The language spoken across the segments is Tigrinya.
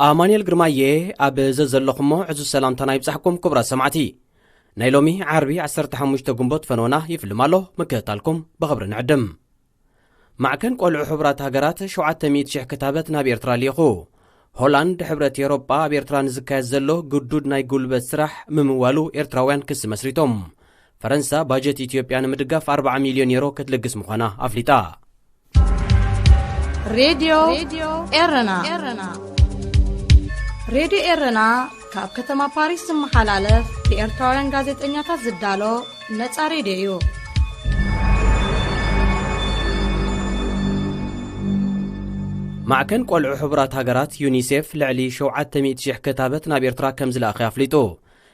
ኣማኑኤል ግርማየ ኣብ ዘዘለኹሞ ዕዙዝ ሰላምታና ይብጻሕኩም ክቡራት ሰማዕቲ። ናይ ሎሚ ዓርቢ ዓሰርተ ሓሙሽተ ግንቦት ፈነወና ይፍልም ኣሎ፣ ምክትታልኩም ብኽብሪ ንዕድም። ማዕከን ቆልዑ ሕቡራት ሃገራት ሸውዓተ ሚእቲ ሽሕ ክታበት ናብ ኤርትራ ልኢኹ። ሆላንድ፣ ሕብረት ኤውሮጳ ኣብ ኤርትራ ንዝካየድ ዘሎ ግዱድ ናይ ጉልበት ስራሕ ምምዋሉ ኤርትራውያን ክሲ መስሪቶም። ፈረንሳ ባጀት ኢትዮጵያ ንምድጋፍ ኣርብዓ ሚልዮን ዩሮ ክትልግስ ምዃና ኣፍሊጣ። ሬድዮ ኤረና። ሬድዮ ኤረና ካብ ከተማ ፓሪስ ዝመሓላለፍ ብኤርትራውያን ጋዜጠኛታት ዝዳሎ ነጻ ሬድዮ እዩ። ማዕከን ቆልዑ ሕቡራት ሃገራት ዩኒሴፍ ልዕሊ ሸውዓተ ሚእቲ ሽሕ ክታበት ናብ ኤርትራ ከም ዝለኣኸ ኣፍሊጡ።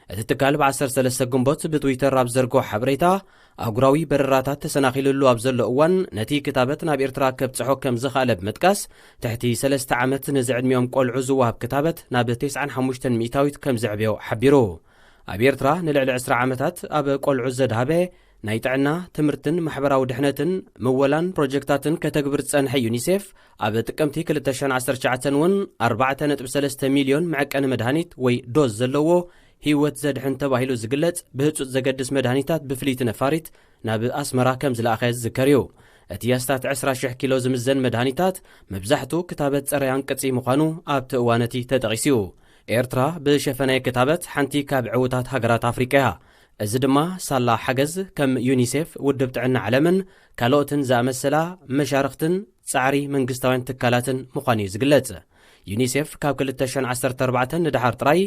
እቲ ትካል ብ ዓሰርተ ሰለስተ ግንቦት ብትዊተር ኣብ ዘርግሖ ሓበሬታ፣ ኣህጉራዊ በረራታት ተሰናኺሉሉ ኣብ ዘሎ እዋን፣ ነቲ ክታበት ናብ ኤርትራ ከብጽሖ ከም ዝኸኣለ ብምጥቃስ፣ ትሕቲ ሰለስተ ዓመት ንዝዕድሚኦም ቆልዑ ዝወሃብ ክታበት ናብ ተስዓን ሓሙሽተን ሚእታዊት ከም ዘዕብዮ ሓቢሩ። ኣብ ኤርትራ ንልዕሊ ዕስራ ዓመታት ኣብ ቆልዑ ዘድሃበ ናይ ጥዕና፣ ትምህርትን ማሕበራዊ ድሕነትን ምወላን ፕሮጀክታትን ከተግብር ዝጸንሐ ዩኒሴፍ፣ ኣብ ጥቅምቲ ክልተ ሽሕን ዓሰርተ ትሽዓተን እውን ኣርባዕተ ነጥቢ ሰለስተ ሚልዮን መዐቀኒ መድሃኒት ወይ ዶዝ ዘለዎ ህይወት ዘድሕን ተባሂሉ ዝግለጽ ብህጹጽ ዘገድስ መድሃኒታት ብፍልይቲ ነፋሪት ናብ ኣስመራ ከም ዝለኣኸ ዝዝከር እዩ። እቲ ኣስታት ዕስራ ሽሕ ኪሎ ዝምዘን መድሃኒታት መብዛሕቱ ክታበት ጸረ ኣንቅጺ ምዃኑ ኣብቲ እዋን እቲ ተጠቒሱ እዩ። ኤርትራ ብሸፈናይ ክታበት ሓንቲ ካብ ዕዉታት ሃገራት ኣፍሪቃ እያ። እዚ ድማ ሳላ ሓገዝ ከም ዩኒሴፍ፣ ውድብ ጥዕና ዓለምን ካልኦትን ዝኣመሰላ መሻርኽትን ጻዕሪ መንግስታውያን ትካላትን ምዃኑ እዩ ዝግለጽ። ዩኒሴፍ ካብ ክልተ ሽሕን ዓሰርተ ኣርባዕተን ንደሓር ጥራይ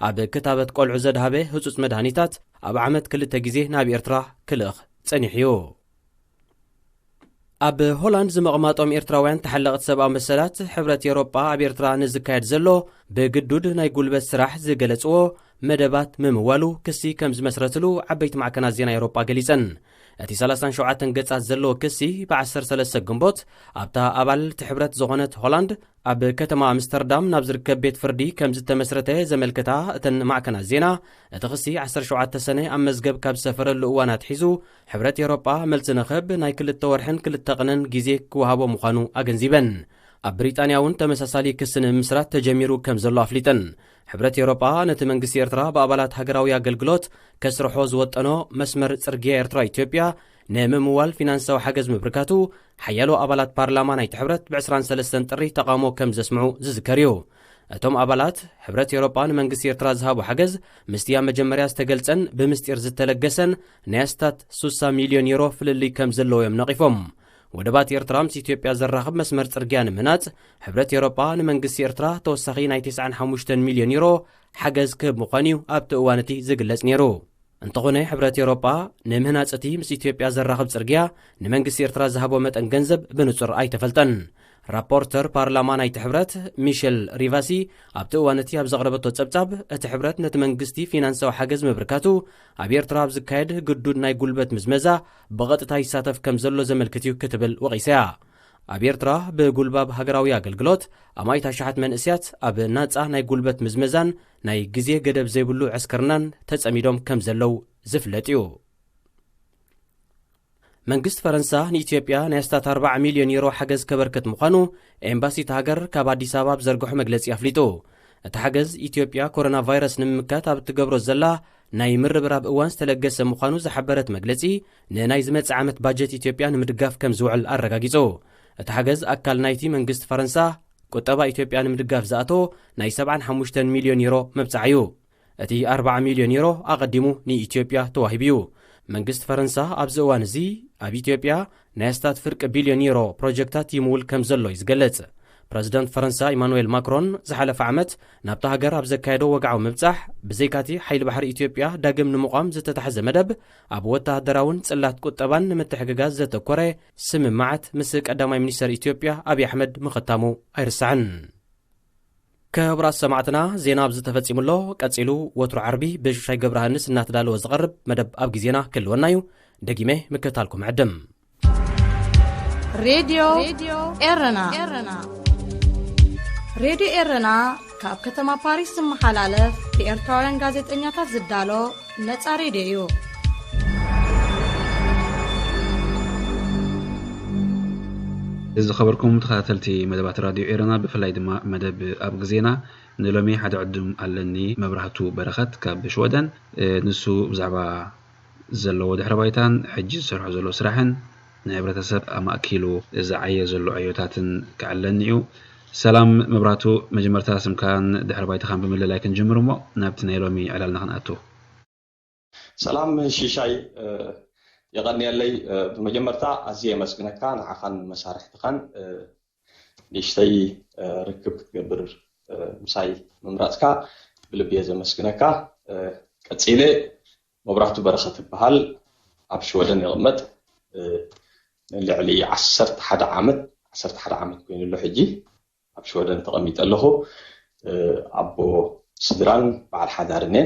ኣብ ክታበት ቆልዑ ዘድሃበ ህጹጽ መድሃኒታት ኣብ ዓመት ክልተ ግዜ ናብ ኤርትራ ክልእኽ ጸኒሑ እዩ። ኣብ ሆላንድ ዝመቕማጦም ኤርትራውያን ተሓለቕቲ ሰብኣዊ መሰላት፣ ሕብረት ኤውሮጳ ኣብ ኤርትራ ንዝካየድ ዘሎ ብግዱድ ናይ ጉልበት ስራሕ ዝገለጽዎ መደባት ምምዋሉ ክሲ ከም ዝመስረትሉ ዓበይቲ ማዕከናት ዜና ኤውሮጳ ገሊጸን። እቲ ሰላሳን ሸውዓተን ገጻት ዘለዎ ክሲ ብ ዓሰርተ ሰለስተ ግንቦት ኣብታ ኣባል እቲ ሕብረት ዝኾነት ሆላንድ ኣብ ከተማ ኣምስተርዳም ናብ ዝርከብ ቤት ፍርዲ ከም ዝተመስረተ ዘመልክታ እተን ማዕከናት ዜና፣ እቲ ክሲ ዓሰርተ ሸውዓተ ሰነ ኣብ መዝገብ ካብ ዝሰፈረሉ እዋን ኣትሒዙ ሕብረት ኤውሮጳ መልሲ ንኽህብ ናይ ክልተ ወርሕን ክልተ ቅነን ግዜ ክወሃቦ ምዃኑ ኣገንዚበን። ኣብ ብሪጣንያ እውን ተመሳሳሊ ክሲ ንምምስራት ተጀሚሩ ከም ዘሎ ኣፍሊጠን። ሕብረት ኤውሮጳ ነቲ መንግስቲ ኤርትራ ብኣባላት ሃገራዊ ኣገልግሎት ከስርሖ ዝወጠኖ መስመር ጽርግያ ኤርትራ ኢትዮጵያ ንምምዋል ፊናንሳዊ ሓገዝ ምብርካቱ፣ ሓያሎ ኣባላት ፓርላማ ናይቲ ሕብረት ብ ዕስራን ሰለስተን ጥሪ ተቓውሞ ከም ዘስምዑ ዝዝከር እዩ። እቶም ኣባላት፣ ሕብረት ኤውሮጳ ንመንግስቲ ኤርትራ ዝሃቦ ሓገዝ ምስቲ ኣብ መጀመርያ ዝተገልጸን ብምስጢር ዝተለገሰን ናይ ኣስታት ስሳ ሚልዮን ዩሮ ፍልልይ ከም ዘለዎ እዮም ነቒፎም። ወደባት ኤርትራ ምስ ኢትዮጵያ ዘራኽብ መስመር ጽርግያ ንምህናጽ፣ ሕብረት ኤውሮጳ ንመንግስቲ ኤርትራ ተወሳኺ ናይ ተስዓን ሓሙሽተን ሚልዮን ዩሮ ሓገዝ ክህብ ምዃኑ እዩ ኣብቲ እዋን እቲ ዝግለጽ ነይሩ። እንተኾነ፣ ሕብረት ኤውሮጳ ንምህናጽ እቲ ምስ ኢትዮጵያ ዘራኽብ ጽርግያ ንመንግስቲ ኤርትራ ዝሃቦ መጠን ገንዘብ ብንጹር ኣይተፈልጠን። ራፖርተር ፓርላማ ናይቲ ሕብረት ሚሸል ሪቫሲ ኣብቲ እዋን እቲ ኣብ ዘቕረበቶ ጸብጻብ፣ እቲ ሕብረት ነቲ መንግስቲ ፊናንሳዊ ሓገዝ ምብርካቱ፣ ኣብ ኤርትራ ኣብ ዝካየድ ግዱድ ናይ ጉልበት ምዝመዛ ብቐጥታ ይሳተፍ ከም ዘሎ ዘመልክት እዩ ክትብል ወቒሳ እያ። ኣብ ኤርትራ ብጉልባብ ሃገራዊ ኣገልግሎት ኣማኢት ኣሽሓት መንእስያት ኣብ ናጻ ናይ ጉልበት ምዝመዛን ናይ ግዜ ገደብ ዘይብሉ ዕስክርናን ተጸሚዶም ከም ዘለዉ ዝፍለጥ እዩ። መንግስቲ ፈረንሳ ንኢትዮጵያ ናይ ኣስታት ኣርባዓ ሚልዮን ዩሮ ሓገዝ ከበርክት ምዃኑ ኤምባሲ እታ ሃገር ካብ ኣዲስ ኣበባ ኣብ ዘርግሖ መግለጺ ኣፍሊጡ። እቲ ሓገዝ፣ ኢትዮጵያ ኮሮና ቫይረስ ንምምካት ኣብ እትገብሮ ዘላ ናይ ምርብራብ እዋን ዝተለገሰ ምዃኑ ዝሓበረት መግለጺ፣ ንናይ ዝመጽእ ዓመት ባጀት ኢትዮጵያ ንምድጋፍ ከም ዝውዕል ኣረጋጊጹ። እቲ ሓገዝ ኣካል ናይቲ መንግስቲ ፈረንሳ ቁጠባ ኢትዮጵያ ንምድጋፍ ዝኣተወ ናይ ሰብዓን ሓሙሽተን ሚልዮን ዩሮ መብጽዓ እዩ። እቲ ኣርባዓ ሚልዮን ዩሮ ኣቐዲሙ ንኢትዮጵያ ተዋሂቡ እዩ። መንግስቲ ፈረንሳ ኣብዚ እዋን እዚ ኣብ ኢትዮጵያ ናይ ኣስታት ፍርቂ ቢልዮን ዩሮ ፕሮጀክታት ይምውል ከም ዘሎ እዩ ዝገልጽ። ፕረዚደንት ፈረንሳ ኢማኑኤል ማክሮን ዝሓለፈ ዓመት ናብታ ሃገር ኣብ ዘካየዶ ወግዓዊ ምብጻሕ፣ ብዘይካቲ ሓይሊ ባሕሪ ኢትዮጵያ ዳግም ንምቋም ዝተታሕዘ መደብ፣ ኣብ ወተሃደራውን ጽላት ቁጠባን ንምትሕግጋዝ ዘተኮረ ስምምዓት ምስ ቀዳማይ ሚኒስተር ኢትዮጵያ ኣብይ ኣሕመድ ምኽታሙ ኣይርሳዕን። ክቡራት ሰማዕትና፣ ዜና ኣብዚ ተፈጺሙ ኣሎ። ቀጺሉ ወትሩ ዓርቢ ብሹሻይ ገብረሃንስ እናተዳለወ ዝቐርብ መደብ ኣብ ግዜና ክህልወና እዩ። ደጊመ ምክትታልኩም ዕድም። ሬድዮ ኤረና። ሬድዮ ኤረና ካብ ከተማ ፓሪስ ዝመሓላለፍ ብኤርትራውያን ጋዜጠኛታት ዝዳሎ ነጻ ሬድዮ እዩ። ዝኸበርኩም ተኸታተልቲ መደባት ራድዮ ኤረና፣ ብፍላይ ድማ መደብ ኣብ ግዜና፣ ንሎሚ ሓደ ዕዱም ኣለኒ፣ መብራህቱ በረኸት ካብ ሽወደን። ንሱ ብዛዕባ ዘለዎ ድሕረ ባይታን ሕጂ ዝሰርሖ ዘሎ ስራሕን ንሕብረተሰብ ኣማእኪሉ ዝዓየ ዘሎ ዕዮታትን ክዕለኒ እዩ። ሰላም መብራህቱ፣ መጀመርታ ስምካን ድሕረ ባይታኻን ብምልላይ ክንጅምር እሞ ናብቲ ናይ ሎሚ ዕላልና ክንኣቱ። ሰላም ሽሻይ፣ የቐንየለይ። ብመጀመርታ ኣዝየ የመስግነካ፣ ንዓኻን መሳርሕትኻን ንእሽተይ ርክብ ክትገብር ምሳይ ምምራፅካ ብልቢ እየ ዘመስግነካ። ቀፂለ፣ መብራህቱ በረኸት እበሃል፣ ኣብ ሽወደን ይቕመጥ። ልዕሊ ዓሰርተ ሓደ ዓመት ዓሰርተ ሓደ ዓመት ኮይኑ ኣሎ ሕጂ ኣብ ሽወደን ተቐሚጠ ኣለኹ። ኣቦ ስድራን በዓል ሓዳርን እየ።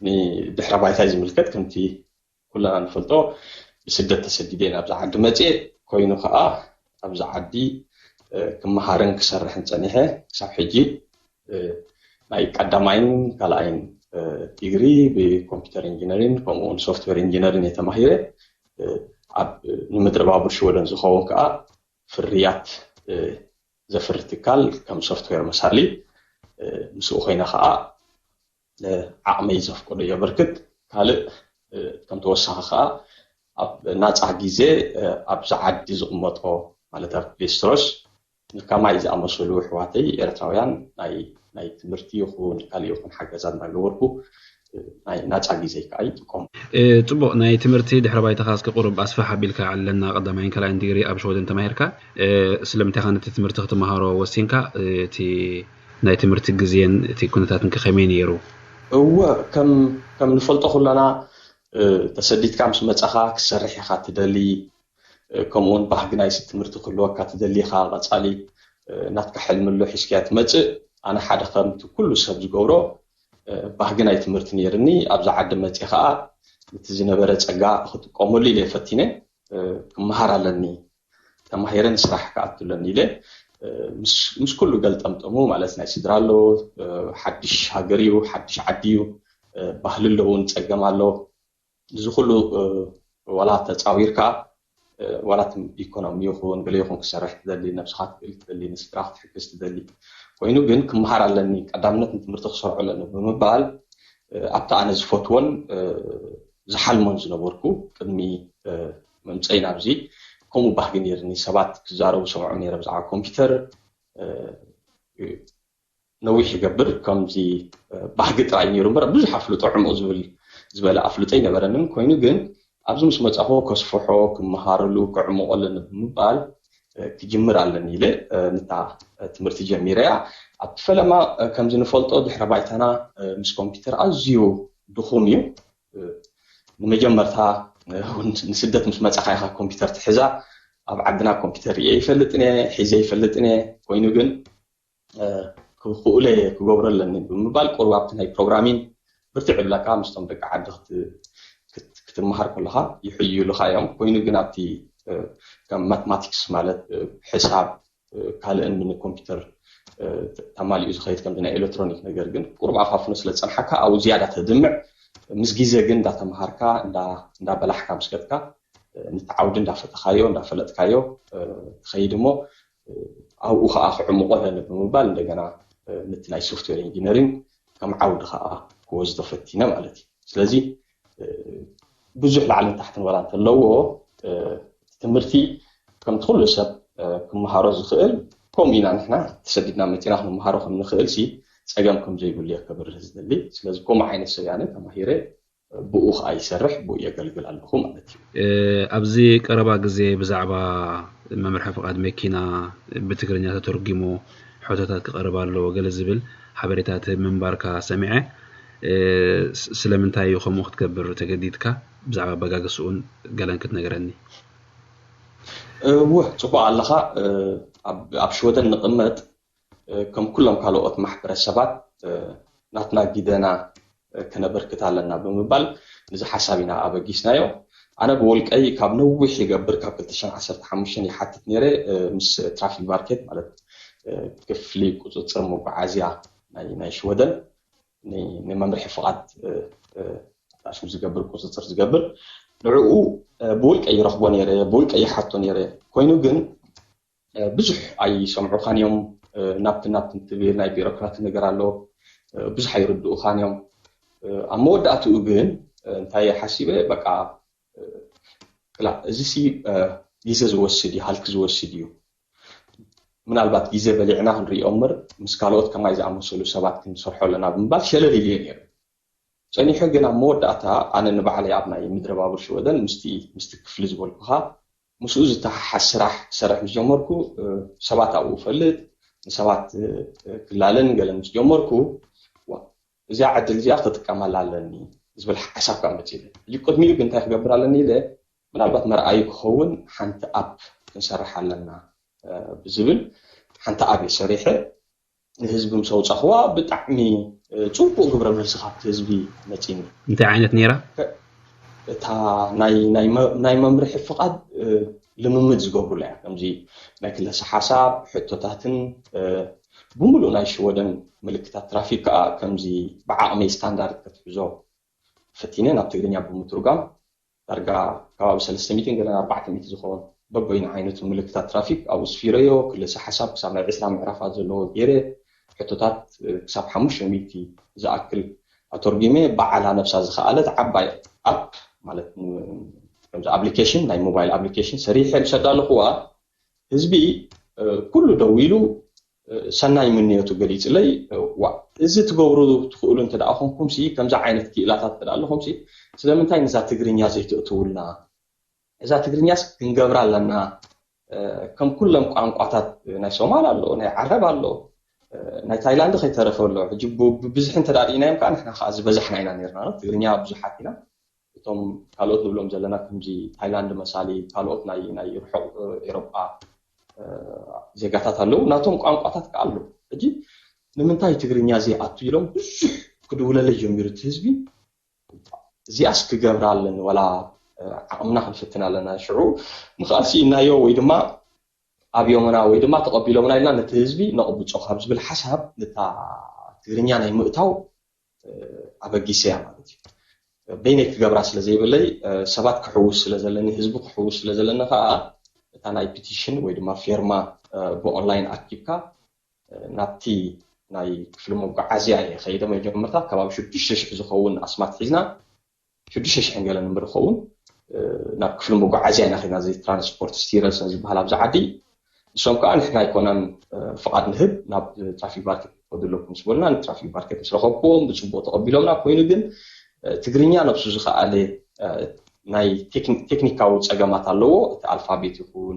ንድሕረ ባይታይ ዝምልከት፣ ከምቲ ኩልና ንፈልጦ፣ ብስደት ተሰዲደ ናብዚ ዓዲ መፅየ። ኮይኑ ከዓ ኣብዚ ዓዲ ክመሃርን ክሰርሕን ፀኒሐ። ክሳብ ሕጂ ናይ ቀዳማይን ካልኣይን ዲግሪ ብኮምፒውተር ኢንጂነሪን ከምኡ እውን ሶፍትዌር ኢንጂነሪን እየ ተማሂረ። ኣብ ንምድረ ባቡር ሽወደን ዝኸውን ከዓ ፍርያት ዘፍሪ ትካል ከም ሶፍትዌር መሳሊ ምስኡ ኮይነ ከዓ ዓቕመይ ዘፍቅዶ የበርክት። ካልእ ከም ተወሳኺ ከዓ ኣብ ናፃ ግዜ ኣብዚ ዓዲ ዝቕመጦ ማለት ኣብ ቬስትሮስ ንከማይ ዝኣመሰሉ ኣሕዋተይ ኤርትራውያን ናይ ናይ ትምህርቲ ይኹን ካልእ ይኹን ሓገዛ እናገበርኩ ናይ ናፃ ግዜ ከዓ ይጥቀሙ። ጽቡቕ። ናይ ትምህርቲ ድሕረ ባይታኻ እስኪ ቁሩብ ኣስፍሕ ኣቢልካ ኣለና። ቀዳማይን ካልኣይን ዲግሪ ኣብ ሽወደን ተማሂርካ፣ ስለምንታይ ኢኻ ነቲ ትምህርቲ ክትመሃሮ ወሲንካ? እቲ ናይ ትምህርቲ ግዜን እቲ ኩነታትን ከ ከመይ ነይሩ? እወ፣ ከም ከም ንፈልጦ ኩለና ተሰዲድካ ምስ መጻኻ ክትሰርሕ ኢኻ ትደሊ። ከምኡውን ባህጊ ናይ ትምህርቲ ክህልወካ ትደሊ ኢኻ። ቀጻሊ ናትካ ሕልሚ ኣሎ ሒዝካዮ ትመጽእ። ኣነ ሓደ ከምቲ ኩሉ ሰብ ዝገብሮ ባህጊ ናይ ትምህርቲ ነይርኒ። ኣብዛ ዓዲ መጺእ ከኣ ነቲ ዝነበረ ጸጋ ክጥቀመሉ ኢለ ፈቲነ። ክመሃር ኣለኒ፣ ተማሂረ ንስራሕ ክኣቱ ኣለኒ ኢለ ምስ ኩሉ ገልጠምጠሙ ማለት ናይ ስድራ ኣሎ፣ ሓድሽ ሃገር እዩ፣ ሓድሽ ዓዲ እዩ፣ ባህሊ ኣለዎ፣ ንጸገም ኣሎ። እዚ ኩሉ ዋላ ተጻዊርካ ዋላ ኢኮኖሚ ይኹን ገለ ይኹን ክሰርሕ ትደሊ፣ ነብስኻ ክትክእል ትደሊ፣ ንስድራ ክትሕግዝ ትደሊ፣ ኮይኑ ግን ክመሃር ኣለኒ፣ ቀዳምነት ንትምህርቲ ክሰርዖ ኣለኒ ብምባል ኣብቲ ኣነ ዝፈትዎን ዝሓልሞን ዝነበርኩ ቅድሚ መምፀይ ናብዚ ከምኡ ባህጊ ነይርኒ። ሰባት ክዛረቡ ሰምዖም ነይረ ብዛዕባ ኮምፒውተር። ነዊሕ ይገብር ከምዚ ባህጊ ጥራይ ነይሩ እምበር ብዙሕ ኣፍልጦ ዕሙቕ ዝብል ዝበለ ኣፍልጦ ኣይነበረንን። ኮይኑ ግን ኣብዚ ምስ መጻኹ ከስፍሖ፣ ክመሃረሉ፣ ክዕምቆ ኣለኒ ብምባል ክጅምር ኣለኒ ኢለ ንታ ትምህርቲ ጀሚረያ። ኣብቲ ፈለማ ከምዚ ንፈልጦ ድሕረ ባይታና ምስ ኮምፒውተር ኣዝዩ ድኹም እዩ። ንመጀመርታ እውን ንስደት ምስ መጻኻ ኢኻ ኮምፒውተር ትሕዛ። ኣብ ዓድና ኮምፒውተር ርእየ ይፈልጥን እየ፣ ሒዘ ይፈልጥን እየ። ኮይኑ ግን ክኽእሎ እየ ክገብሮ ኣለኒ ብምባል ቁሩብ ኣብቲ ናይ ፕሮግራሚን ብርትዕ ይብለካ ምስቶም ደቂ ዓዲ ክትመሃር ከለኻ ይሕይሉኻ እዮም። ኮይኑ ግን ኣብቲ ከም ማትማቲክስ ማለት ሕሳብ ካልእን ንኮምፒውተር ተማሊኡ ዝኸይድ ከምዚ ናይ ኤሌክትሮኒክ ነገር ግን ቁሩብ ኣፋፍኖ ስለ ዝፀንሓካ ኣብኡ ዝያዳ ተድምዕ። ምስ ግዜ ግን እንዳተምሃርካ እንዳበላሕካ ምስ ከድካ ነቲ ዓውዲ እንዳፈተኻዮ እንዳፈለጥካዮ ትኸይድ እሞ ኣብኡ ከዓ ክዕምቆ ኣለኒ ብምባል እንደገና ነቲ ናይ ሶፍትዌር ኢንጂነሪንግ ከም ዓውዲ ከዓ ክወስዶ ፈቲነ ማለት እዩ። ስለዚ ብዙሕ ላዕልን ታሕትን ዋላ እንተለዎ ትምህርቲ ከምቲ ኩሉ ሰብ ክመሃሮ ዝኽእል ከምኡ ኢና ንሕና ተሰዲድና መፂና ክንመሃሮ ከም ንኽእል ሲ ፀገም ከም ዘይብሉ እየ ከብርህ ዝደሊ። ስለዚ ከምኡ ዓይነት ሰብ እየ ኣነ ተማሂረ ብኡ ከዓ ይሰርሕ ብኡ የገልግል ኣለኹ ማለት እዩ። ኣብዚ ቀረባ ግዜ ብዛዕባ መምርሒ ፍቓድ መኪና ብትግርኛ ተተርጒሙ ሕቶታት ክቐርብ ኣለዎ ገለ ዝብል ሓበሬታ ትህብ ምንባርካ ሰሚዐ። ስለምንታይ እዩ ከምኡ ክትገብር ተገዲድካ? ብዛዕባ ኣበጋግስኡን ገለን ክትነግረኒ። እወ፣ ጽቡቕ ኣለኻ። ኣብ ሽወደን ንቕመጥ ከም ኩሎም ካልኦት ማሕበረሰባት ናትና ግደና ከነበርክት ኣለና ብምባል ነዚ ሓሳብ ኢና ኣበጊስናዮ። ኣነ ብውልቀይ ካብ ነዊሕ ይገብር ካብ ክልተ ሽሕን ዓሰርተ ሓሙሽተን ይሓትት ነይረ ምስ ትራፊክ ማርኬት ማለት ክፍሊ ቁፅፅር መጓዓዝያ ናይ ሽወደን ንመምርሒ ፍቓድ ኣሽሙ ዝገብር ቁፅፅር ዝገብር ንዕኡ ብውልቀ ይረኽቦ ነይረ ብውልቀ ይሓቶ ነይረ ኮይኑ ግን ብዙሕ ኣይሰምዑኻን እዮም። ናብቲ ናብቲ ትብል ናይ ቢሮክራሲ ነገር ኣሎ። ብዙሕ ኣይርድኡኻን እዮም። ኣብ መወዳእትኡ ግን እንታይ ሓሲበ፣ በቃ ክላ እዚ ግዜ ዝወስድ እዩ፣ ሃልኪ ዝወስድ እዩ። ምናልባት ግዜ በሊዕና ክንሪኦ እምበር ምስ ካልኦት ከማይ ዝኣመሰሉ ሰባት ክንሰርሖ ኣለና ብምባል ሸለል ኢልዮ ነይሩ። ጸኒሑ ግን ኣብ መወዳእታ ኣነ ንባዕለይ ኣብ ናይ ምድረ ባቡር ሽወደን ምስቲ ምስቲ ክፍሊ ዝበልኩኻ ምስኡ ዝተሓሓዝ ስራሕ ክሰርሕ ምስ ጀመርኩ፣ ሰባት ኣብኡ እፈልጥ፣ ንሰባት ክላለን ገለን ምስ ጀመርኩ፣ እዚኣ ዕድል እዚኣ ክጥቀመላ ኣለኒ ዝብል ሓሳብ ካብ መፅእ። ሕጂ ቅድሚኡ ግን እንታይ ክገብር ኣለኒ ኢለ፣ ምናልባት መርኣዩ ክኸውን ሓንቲ ኣፕ ክንሰርሕ ኣለና ብዝብል ሓንቲ ኣፕ ሰሪሐ ንህዝቢ ምስ ኣውፃእኽዋ ብጣዕሚ ፅቡቅ ግብረ መልሲ ካብቲ ህዝቢ መፂኒ። እንታይ ዓይነት ነይራ? እታ ናይ መምርሒ ፍቓድ ልምምድ ዝገብሩላ እያ። ከምዚ ናይ ክለሰ ሓሳብ ሕቶታትን ብምሉእ ናይ ሽወደን ምልክታት ትራፊክ ከዓ ከምዚ ብዓቕመይ ስታንዳርድ ከትሕዞ ፈቲነ ናብ ትግርኛ ብምትርጓም ዳርጋ ከባቢ ሰለስተ ሚእትን ገለን ኣርባዕተ ሚእቲ ዝኸውን በበይኑ ዓይነቱ ምልክታት ትራፊክ ኣብኡ ስፊረዮ። ክለሰ ሓሳብ ክሳብ ናይ ዕስራ ምዕራፋት ዘለዎ ገይረ ሕቶታት ክሳብ ሓሙሽተ ሚእቲ ዝኣክል ኣተርጒመ። ባዕላ ነብሳ ዝኸኣለት ዓባይ ኣፕ ማለት ከምዚ ኣፕሊኬሽን ናይ ሞባይል ኣፕሊኬሽን ሰሪሐ ምስ ኣዳለኹዋ ህዝቢ ኩሉ ደው ኢሉ ሰናይ ምንዮቱ ገሊፅለይ። ዋ እዚ ትገብሩ ትኽእሉ እንተ ደኣ ኮንኩም ሲ ከምዚ ዓይነት ክኢላታት እንተ ደኣ ኣለኹም ሲ ስለምንታይ ነዛ ትግርኛ ዘይትእትውልና? እዛ ትግርኛስ ክንገብራ ኣለና። ከም ኩሎም ቋንቋታት ናይ ሶማል ኣሎ፣ ናይ ዓረብ ኣሎ፣ ናይ ታይላንድ ከይተረፈ ኣሎ። ሕጂ ብብዝሒ እንተ ደኣ ርኢናዮም ከዓ ንሕና ከዓ ዝበዛሕና ኢና ነርና። ትግርኛ ብዙሓት ኢና። እቶም ካልኦት ንብሎም ዘለና ከምዚ ታይላንድ መሳሊ ካልኦት ናይ ናይ ርሑቕ ኤሮጳ ዜጋታት ኣለዉ። ናቶም ቋንቋታት ከዓ ኣሎ። ሕጂ ንምንታይ ትግርኛ ዘይኣቱ ኢሎም ብዙሕ ክድውለለይ ጀሚሩ እቲ ህዝቢ። እዚኣስ ክገብራ ኣለኒ ወላ ዓቕምና ክንፍትን ኣለና። ሽዑ ምኽኣል ስኢናዮ ወይ ድማ ኣብዮምና ወይ ድማ ተቐቢሎምና ኢልና ነቲ ህዝቢ ነቕብጾ ካብ ዝብል ሓሳብ ነታ ትግርኛ ናይ ምእታው ኣበጊሰያ ማለት እዩ። በይነይ ክገብራ ስለ ዘይብለይ ሰባት ክሕውስ ስለ ዘለኒ ህዝቢ ክሕውስ ስለ ዘለኒ ከዓ እታ ናይ ፒቲሽን ወይ ድማ ፌርማ ብኦንላይን ኣኪብካ ናብቲ ናይ ክፍሊ መጓዓዝያ እየ ከይደ። መጀመርታ ከባቢ ሽዱሽተ ሽሕ ዝኸውን ኣስማት ሒዝና ሽዱሽተ ሽሕ ገለን እምበር ዝኸውን ናብ ክፍሊ መጓዓዝያ ኢና ከይድና። እዚ ትራንስፖርት ስቲረርሰን ዝበሃል ኣብዚ ዓዲ ንሶም ከዓ ንሕና ኣይኮናን ፍቓድ ንህብ ናብ ትራፊክ ማርኬት ክትኸዱ ኣለኩም ምስ በሉና ንትራፊክ ማርኬት ምስ ረኸብኩዎም ብፅቡቅ ተቐቢሎምና። ኮይኑ ግን ትግርኛ ነብሱ ዝኸኣለ ናይ ቴክኒካዊ ፀገማት ኣለዎ። እቲ ኣልፋቤት ይኹን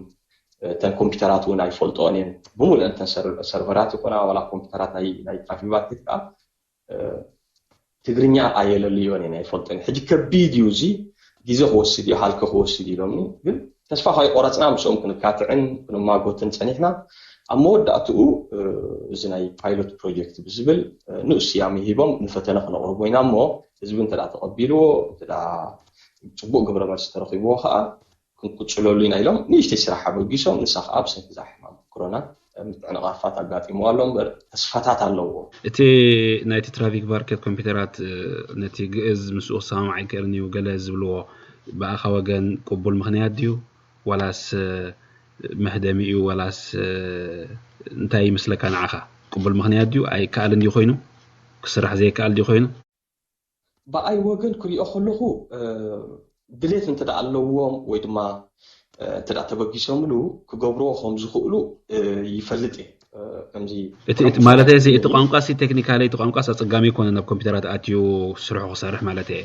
እተን ኮምፒውተራት እውን ኣይፈልጦን እየን ብምሉአን እተን ሰርቨራት ይኮና ዋላ ኮምፒውተራት ናይ ትራፊክ ማርኬት ከዓ ትግርኛ ኣየለልዮን እየን ኣይፈልጦን። ሕጂ ከቢድ እዩ እዚ ግዜ ክወስድ እዩ ሃልኪ ክወስድ ኢሎምኒ። ግን ተስፋ ከይቆረፅና ምስኦም ክንካትዕን ክንማጎትን ፀኒሕና ኣብ መወዳእትኡ እዚ ናይ ፓይሎት ፕሮጀክት ብዝብል ንኡስ ስያሜ ሂቦም ንፈተነ ክነቕርቦ ኢና እሞ ህዝቢ እንተ ተቐቢልዎ እንተ ፅቡቅ ግብረ መልሲ ተረኪብዎ ከዓ ክንቅፅለሉ ኢና ኢሎም ንእሽተይ ስራሕ ኣበጊሶም። ንሳ ከዓ ብሰንኪ እዛ ሕማም ኮሮና ምትዕንቓፋት ኣጋጢምዋ ኣሎ እምበር ተስፋታት ኣለዎ። እቲ ናይቲ ትራፊክ ማርኬት ኮምፒውተራት ነቲ ግእዝ ምስኡ ክሰማማዕ ኣይክእልን እዩ ገለ ዝብልዎ ብኣኻ ወገን ቅቡል ምኽንያት ድዩ ዋላስ መህደሚ እዩ ዋላስ እንታይ ይመስለካ ንዓኻ? ቅቡል ምኽንያት ድዩ ኣይከኣልን ድዩ ኮይኑ ክስራሕ ዘይከኣል ድዩ ኮይኑ? ብኣይ ወገን ክሪኦ ከለኹ ድሌት እንተ ኣለዎም ወይ ድማ እንተ ተበጊሶምሉ ክገብርዎ ከም ዝኽእሉ ይፈልጥ እየ። ከምዚ ማለት እዚ እቲ ቋንቋ ሲ ቴክኒካሊ እቲ ቋንቋ ኣፀጋሚ ይኮነ ናብ ኮምፒውተራት ኣትዩ ስርሑ ክሰርሕ ማለት እየ።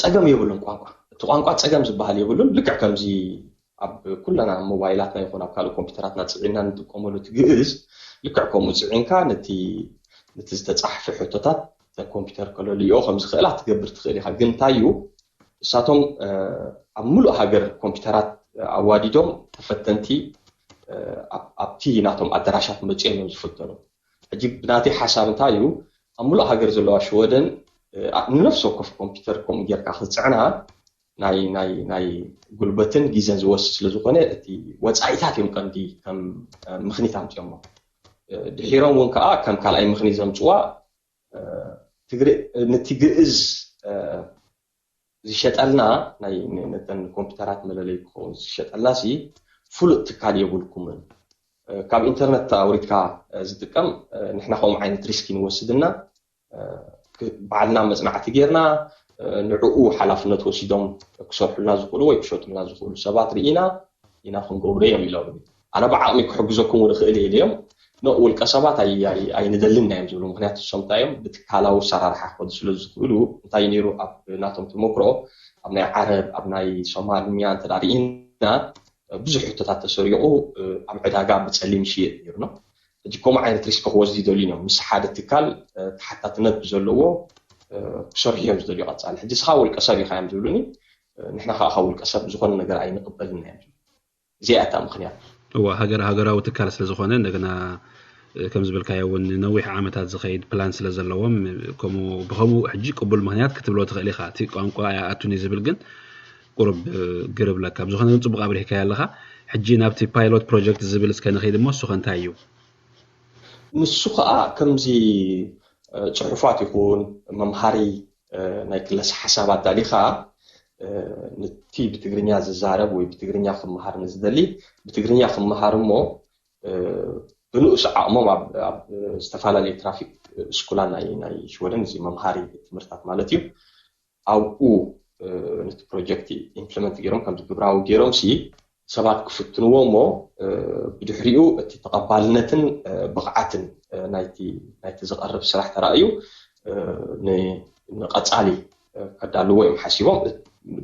ፀገም የብሉን ቋንቋ እቲ ቋንቋ ፀገም ዝበሃል የብሉን። ልክዕ ከምዚ ኣብ ኩለና ሞባይላትና ይኹን ኣብ ካልእ ኮምፒውተራትና ፅዒና ንጥቀመሉ እቲ ግእዝ ልክዕ ከምኡ ፅዒንካ ነቲ ነቲ ዝተፃሕፈ ሕቶታት ኮምፒውተር ከለልዮ ከም ዝኽእላ ትገብር ትኽእል ኢኻ። ግን እንታይ እዩ እሳቶም ኣብ ሙሉእ ሃገር ኮምፒውተራት ኣዋዲዶም ተፈተንቲ ኣብቲ ናቶም ኣዳራሻት መፂኦም እዮም ዝፍተኑ። ሕጂ ብናተይ ሓሳብ እንታይ እዩ ኣብ ሙሉእ ሃገር ዘለዋ ሽወደን ንነፍሲ ወከፍ ኮምፒውተር ከምኡ ጌርካ ክትፅዕና ናይ ናይ ናይ ጉልበትን ግዜን ዝወስድ ስለ ዝኾነ እቲ ወፃኢታት እዮም ቀንዲ ከም ምኽኒት ኣምፅኦሞ። ድሒሮም እውን ከዓ ከም ካልኣይ ምኽኒት ዘምፅዋ ትግሪ ነቲ ግእዝ ዝሸጠልና ናይ ነተን ኮምፒውተራት መለለይ ክኸውን ዝሸጠልና ሲ ፍሉጥ ትካል የብልኩምን ካብ ኢንተርነት ኣውሪድካ ዝጥቀም ንሕና ከምኡ ዓይነት ሪስክ ንወስድና ባዕልና መፅናዕቲ ጌርና ንዕኡ ሓላፍነት ወሲዶም ክሰርሑልና ዝኽእሉ ወይ ክሸጡልና ዝኽእሉ ሰባት ርኢና ኢና ክንገብሮ እዮም ኢሎም። ኣነ ብዓቕሚ ክሕግዘኩም ንኽእል እየ ኢለዮም። ኖ ውልቀ ሰባት ኣይንደልን እዮም ዝብሉ። ምክንያቱ እሶም እንታይ እዮም ብትካላዊ ኣሰራርሓ ክኸዱ ስለ ዝኽእሉ እንታይ ነይሩ ኣብ ናቶም ተመክሮ ኣብ ናይ ዓረብ ኣብ ናይ ሶማልኛ እንተ ርኢና ብዙሕ ሕቶታት ተሰሪቑ ኣብ ዕዳጋ ብፀሊም ይሽየጥ ነይሩ ነው። ሕጂ ከምኡ ዓይነት ሪስክ ክወስዱ ይደልዩ እዮም። ምስ ሓደ ትካል ተሓታትነት ብዘለዎ ክሰርሑ እዮም ዝደልዩ። ቀፃሊ ሕጂ ስኻ ውልቀ ሰብ ኢኻ እዮም ዝብሉኒ። ንሕና ከዓ ካብ ውልቀ ሰብ ዝኾነ ነገር ኣይንቕበልን እዮም ዝብሉ። እዚኣ እታ ምክንያት። እዋ ሃገር ሃገራዊ ትካል ስለ ዝኾነ እንደገና ከም ዝበልካዮ እውን ነዊሕ ዓመታት ዝኸይድ ፕላን ስለ ዘለዎም ከምኡ ብኸምኡ ሕጂ ቅቡል ምክንያት ክትብሎ ትኽእል ኢኻ። እቲ ቋንቋ ኣይኣቱን እዩ ዝብል ግን ቁሩብ ግር ይብለካ። ብዝኾነ ግን ፅቡቕ ኣብሪህካዮ ኣለኻ። ሕጂ ናብቲ ፓይሎት ፕሮጀክት ዝብል እስከ ንኸይድ እሞ እሱ ከ እንታይ እዩ? ንሱ ከዓ ከምዚ ፅሑፋት ይኹን መምሃሪ ናይ ክለሳ ሓሳብ ኣዳሊኻ ነቲ ብትግርኛ ዝዛረብ ወይ ብትግርኛ ክመሃር ንዝደሊ ብትግርኛ ክመሃር እሞ ብንኡስ ዓቕሞም ኣብ ዝተፈላለዩ ትራፊክ ስኩላት ናይ ሽወደን እዚ መምሃሪ ትምህርትታት ማለት እዩ ኣብኡ ነቲ ፕሮጀክት ኢምፕሊመንት ገይሮም ከምዚ ግብራዊ ገይሮም ሲ ሰባት ክፍትንዎ እሞ ብድሕሪኡ እቲ ተቐባልነትን ብቕዓትን ናይቲ ዝቐርብ ስራሕ ተራእዩ ንቐፃሊ ከዳልዎ እዮም ሓሲቦም።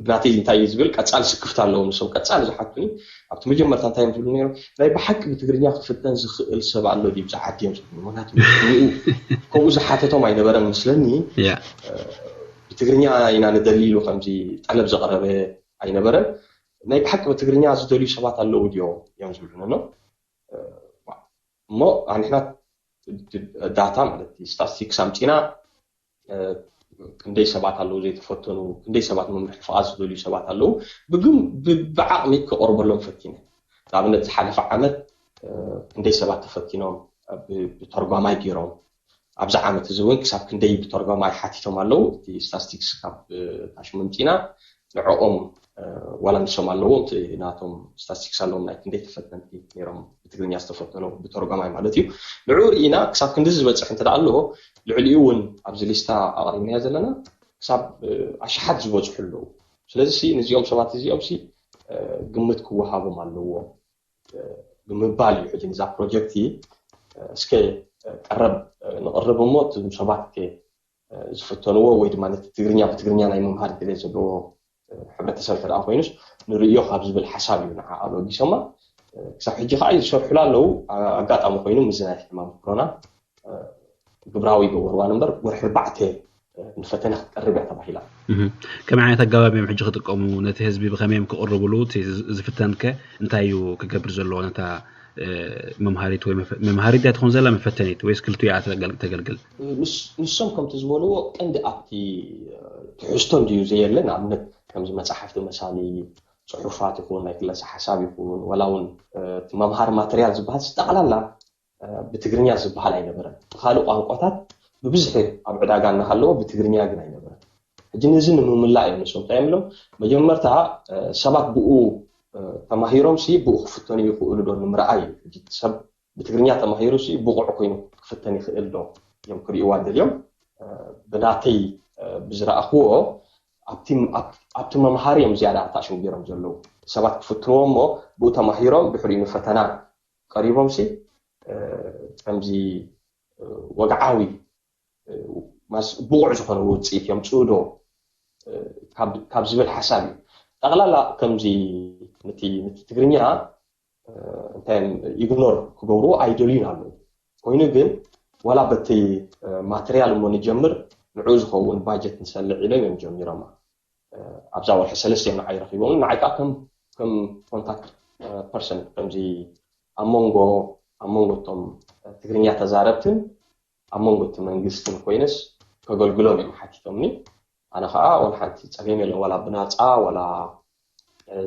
ብናተይ እንታይ እዩ ዝብል ቀፃሊ ስክፍታ ኣለዎም ንሶም ቀፃሊ ዝሓቱኒ ኣብቲ መጀመርታ እንታይ እዮም ዝብሉ ነይሮም ናይ ብሓቂ ብትግርኛ ክፍተን ዝኽእል ሰብ ኣሎ ድዩ ብዛ ዓዲ እዮም ዝብሉ ምክንያቱ ከምኡ ዝሓተቶም ኣይነበረን መስለኒ ብትግርኛ ኢና ንደሊ ኢሉ ከምዚ ጠለብ ዘቕረበ ኣይነበረን ናይ ብሓቂ ብትግርኛ ዝደልዩ ሰባት ኣለዉ ድዮም እዮም ዝብሉኒ ነው እሞ ኣንሕና ዳታ ማለት ስታስቲክስ ኣምፂና ክንደይ ሰባት ኣለዉ ዘይተፈተኑ ክንደይ ሰባት መምርሒ ፍቓድ ዝደልዩ ሰባት ኣለዉ ብግም ብዓቕሚ ክቐርበሎም ፈቲነ ንኣብነት ዝሓለፈ ዓመት ክንደይ ሰባት ተፈቲኖም ብተርጓማይ ገይሮም ኣብዚ ዓመት እዚ እውን ክሳብ ክንደይ ብተርጓማይ ሓቲቶም ኣለዉ እቲ ስታስቲክስ ካብ ታሽሙ ምፂና ንዕኦም ዋላ ንሶም ኣለዎም ናቶም ስታስቲክስ ኣለዎም ናይ ክንደይ ተፈተንቲ ነይሮም ብትግርኛ ዝተፈተኑ ብተርጓማይ ማለት እዩ ንዑ ርኢና ክሳብ ክንዲ ዝበፅሕ እንተ ኣሎ ልዕሊኡ እውን ኣብዚ ሊስታ ኣቕሪብናዮ ዘለና ክሳብ ኣሽሓት ዝበፅሑ ኣለዉ ስለዚ ንዚኦም ሰባት እዚኦም ግምት ክወሃቦም ኣለዎም ብምባል እዩ ሕጂ ንዛ ፕሮጀክት እስከ ቀረብ ንቕርብ እሞ እቶም ሰባት ዝፍተንዎ ወይ ድማ ነቲ ትግርኛ ብትግርኛ ናይ ምምሃር ድሌት ዘለዎ ሕብረተሰብ ተደኣ ኮይኑስ ንርእዮ ካብ ዝብል ሓሳብ እዩ ንዓ ኣበጊሶማ ክሳብ ሕጂ ከዓ ዝሰርሑላ ኣለዉ ኣጋጣሚ ኮይኑ ምዚ ናይ ሕማም ኮሮና ግብራዊ ይገበርዋን እምበር ወርሒ ኣርባዕተ ንፈተነ ክትቀርብ እያ ተባሂላ። ከመይ ዓይነት ኣገባብ እዮም ሕጂ ክጥቀሙ ነቲ ህዝቢ ብኸመይ እዮም ክቕርብሉ እቲ ዝፍተን ከ እንታይ እዩ ክገብር ዘለዎ ነታ መምሃሪት ወይ መምሃሪት እያ ትኾን ዘላ መፈተኒት ወይስ ክልቲኡ እያ ተገልግል? ንሶም ከምቲ ዝበልዎ ቀንዲ ኣብቲ ትሕዝቶ እንድዩ ዘየለ ንኣብነት ከምዚ መፅሓፍቲ መሳሊ ፅሑፋት ይኹን ናይ ክለሳ ሓሳብ ይኹን ወላ እውን እቲ መምሃሪ ማተርያል ዝበሃል ጠቕላላ ብትግርኛ ዝበሃል ኣይነበረን። ብካልእ ቋንቋታት ብብዝሒ ኣብ ዕዳጋ እናሃለዎ ብትግርኛ ግን ኣይነበረን። ሕጂ ነዚ ንምምላእ እዮም ንሶም እንታይ እዮም ኢሎም መጀመርታ ሰባት ብኡ ተማሂሮም ሲ ብኡ ክፍተኑ ይኽእሉ ዶ ንምርኣይ እዩ። ሕጂ ሰብ ብትግርኛ ተማሂሩ ሲ ብቑዕ ኮይኑ ክፍተን ይኽእል ዶ እዮም ክርእይዋ ደልዮም። ብናተይ ብዝረኣኽዎ ኣብቲ መምሃሪ እዮም ዝያዳ ኣታሽን ገይሮም ዘለዉ ሰባት ክፍትንዎ እሞ ብኡ ተማሂሮም ድሕሪኡ ንፈተና ቀሪቦም ሲ ከምዚ ወግዓዊ ብቑዕ ዝኾነ ውፅኢት የምፅኡ ዶ ካብ ዝብል ሓሳብ እዩ ጠቕላላ ከምዚ ነቲ ትግርኛ እንታይ ኢግኖር ክገብርዎ ኣይደልዩን ኣለዉ ኮይኑ ግን ዋላ በቲ ማተርያል እሞ ንጀምር ንዕኡ ዝኸውን ባጀት ንሰልዕ ኢሎም እዮም ጀሚሮማ ኣብዛ ወርሒ ሰለስተ እዮም ንዓይ ረኺቦም ንዓይ ከዓ ከም ኮንታክት ፐርሰን ከምዚ ኣብ መንጎ ኣብ መንጎ እቶም ትግርኛ ተዛረብትን ኣብ መንጎ እቲ መንግስትን ኮይነስ ከገልግሎም እዮም ሓቲቶምኒ ኣነ ከዓ ወላ ሓንቲ ፀገም የለን ዋላ ብናፃ ዋላ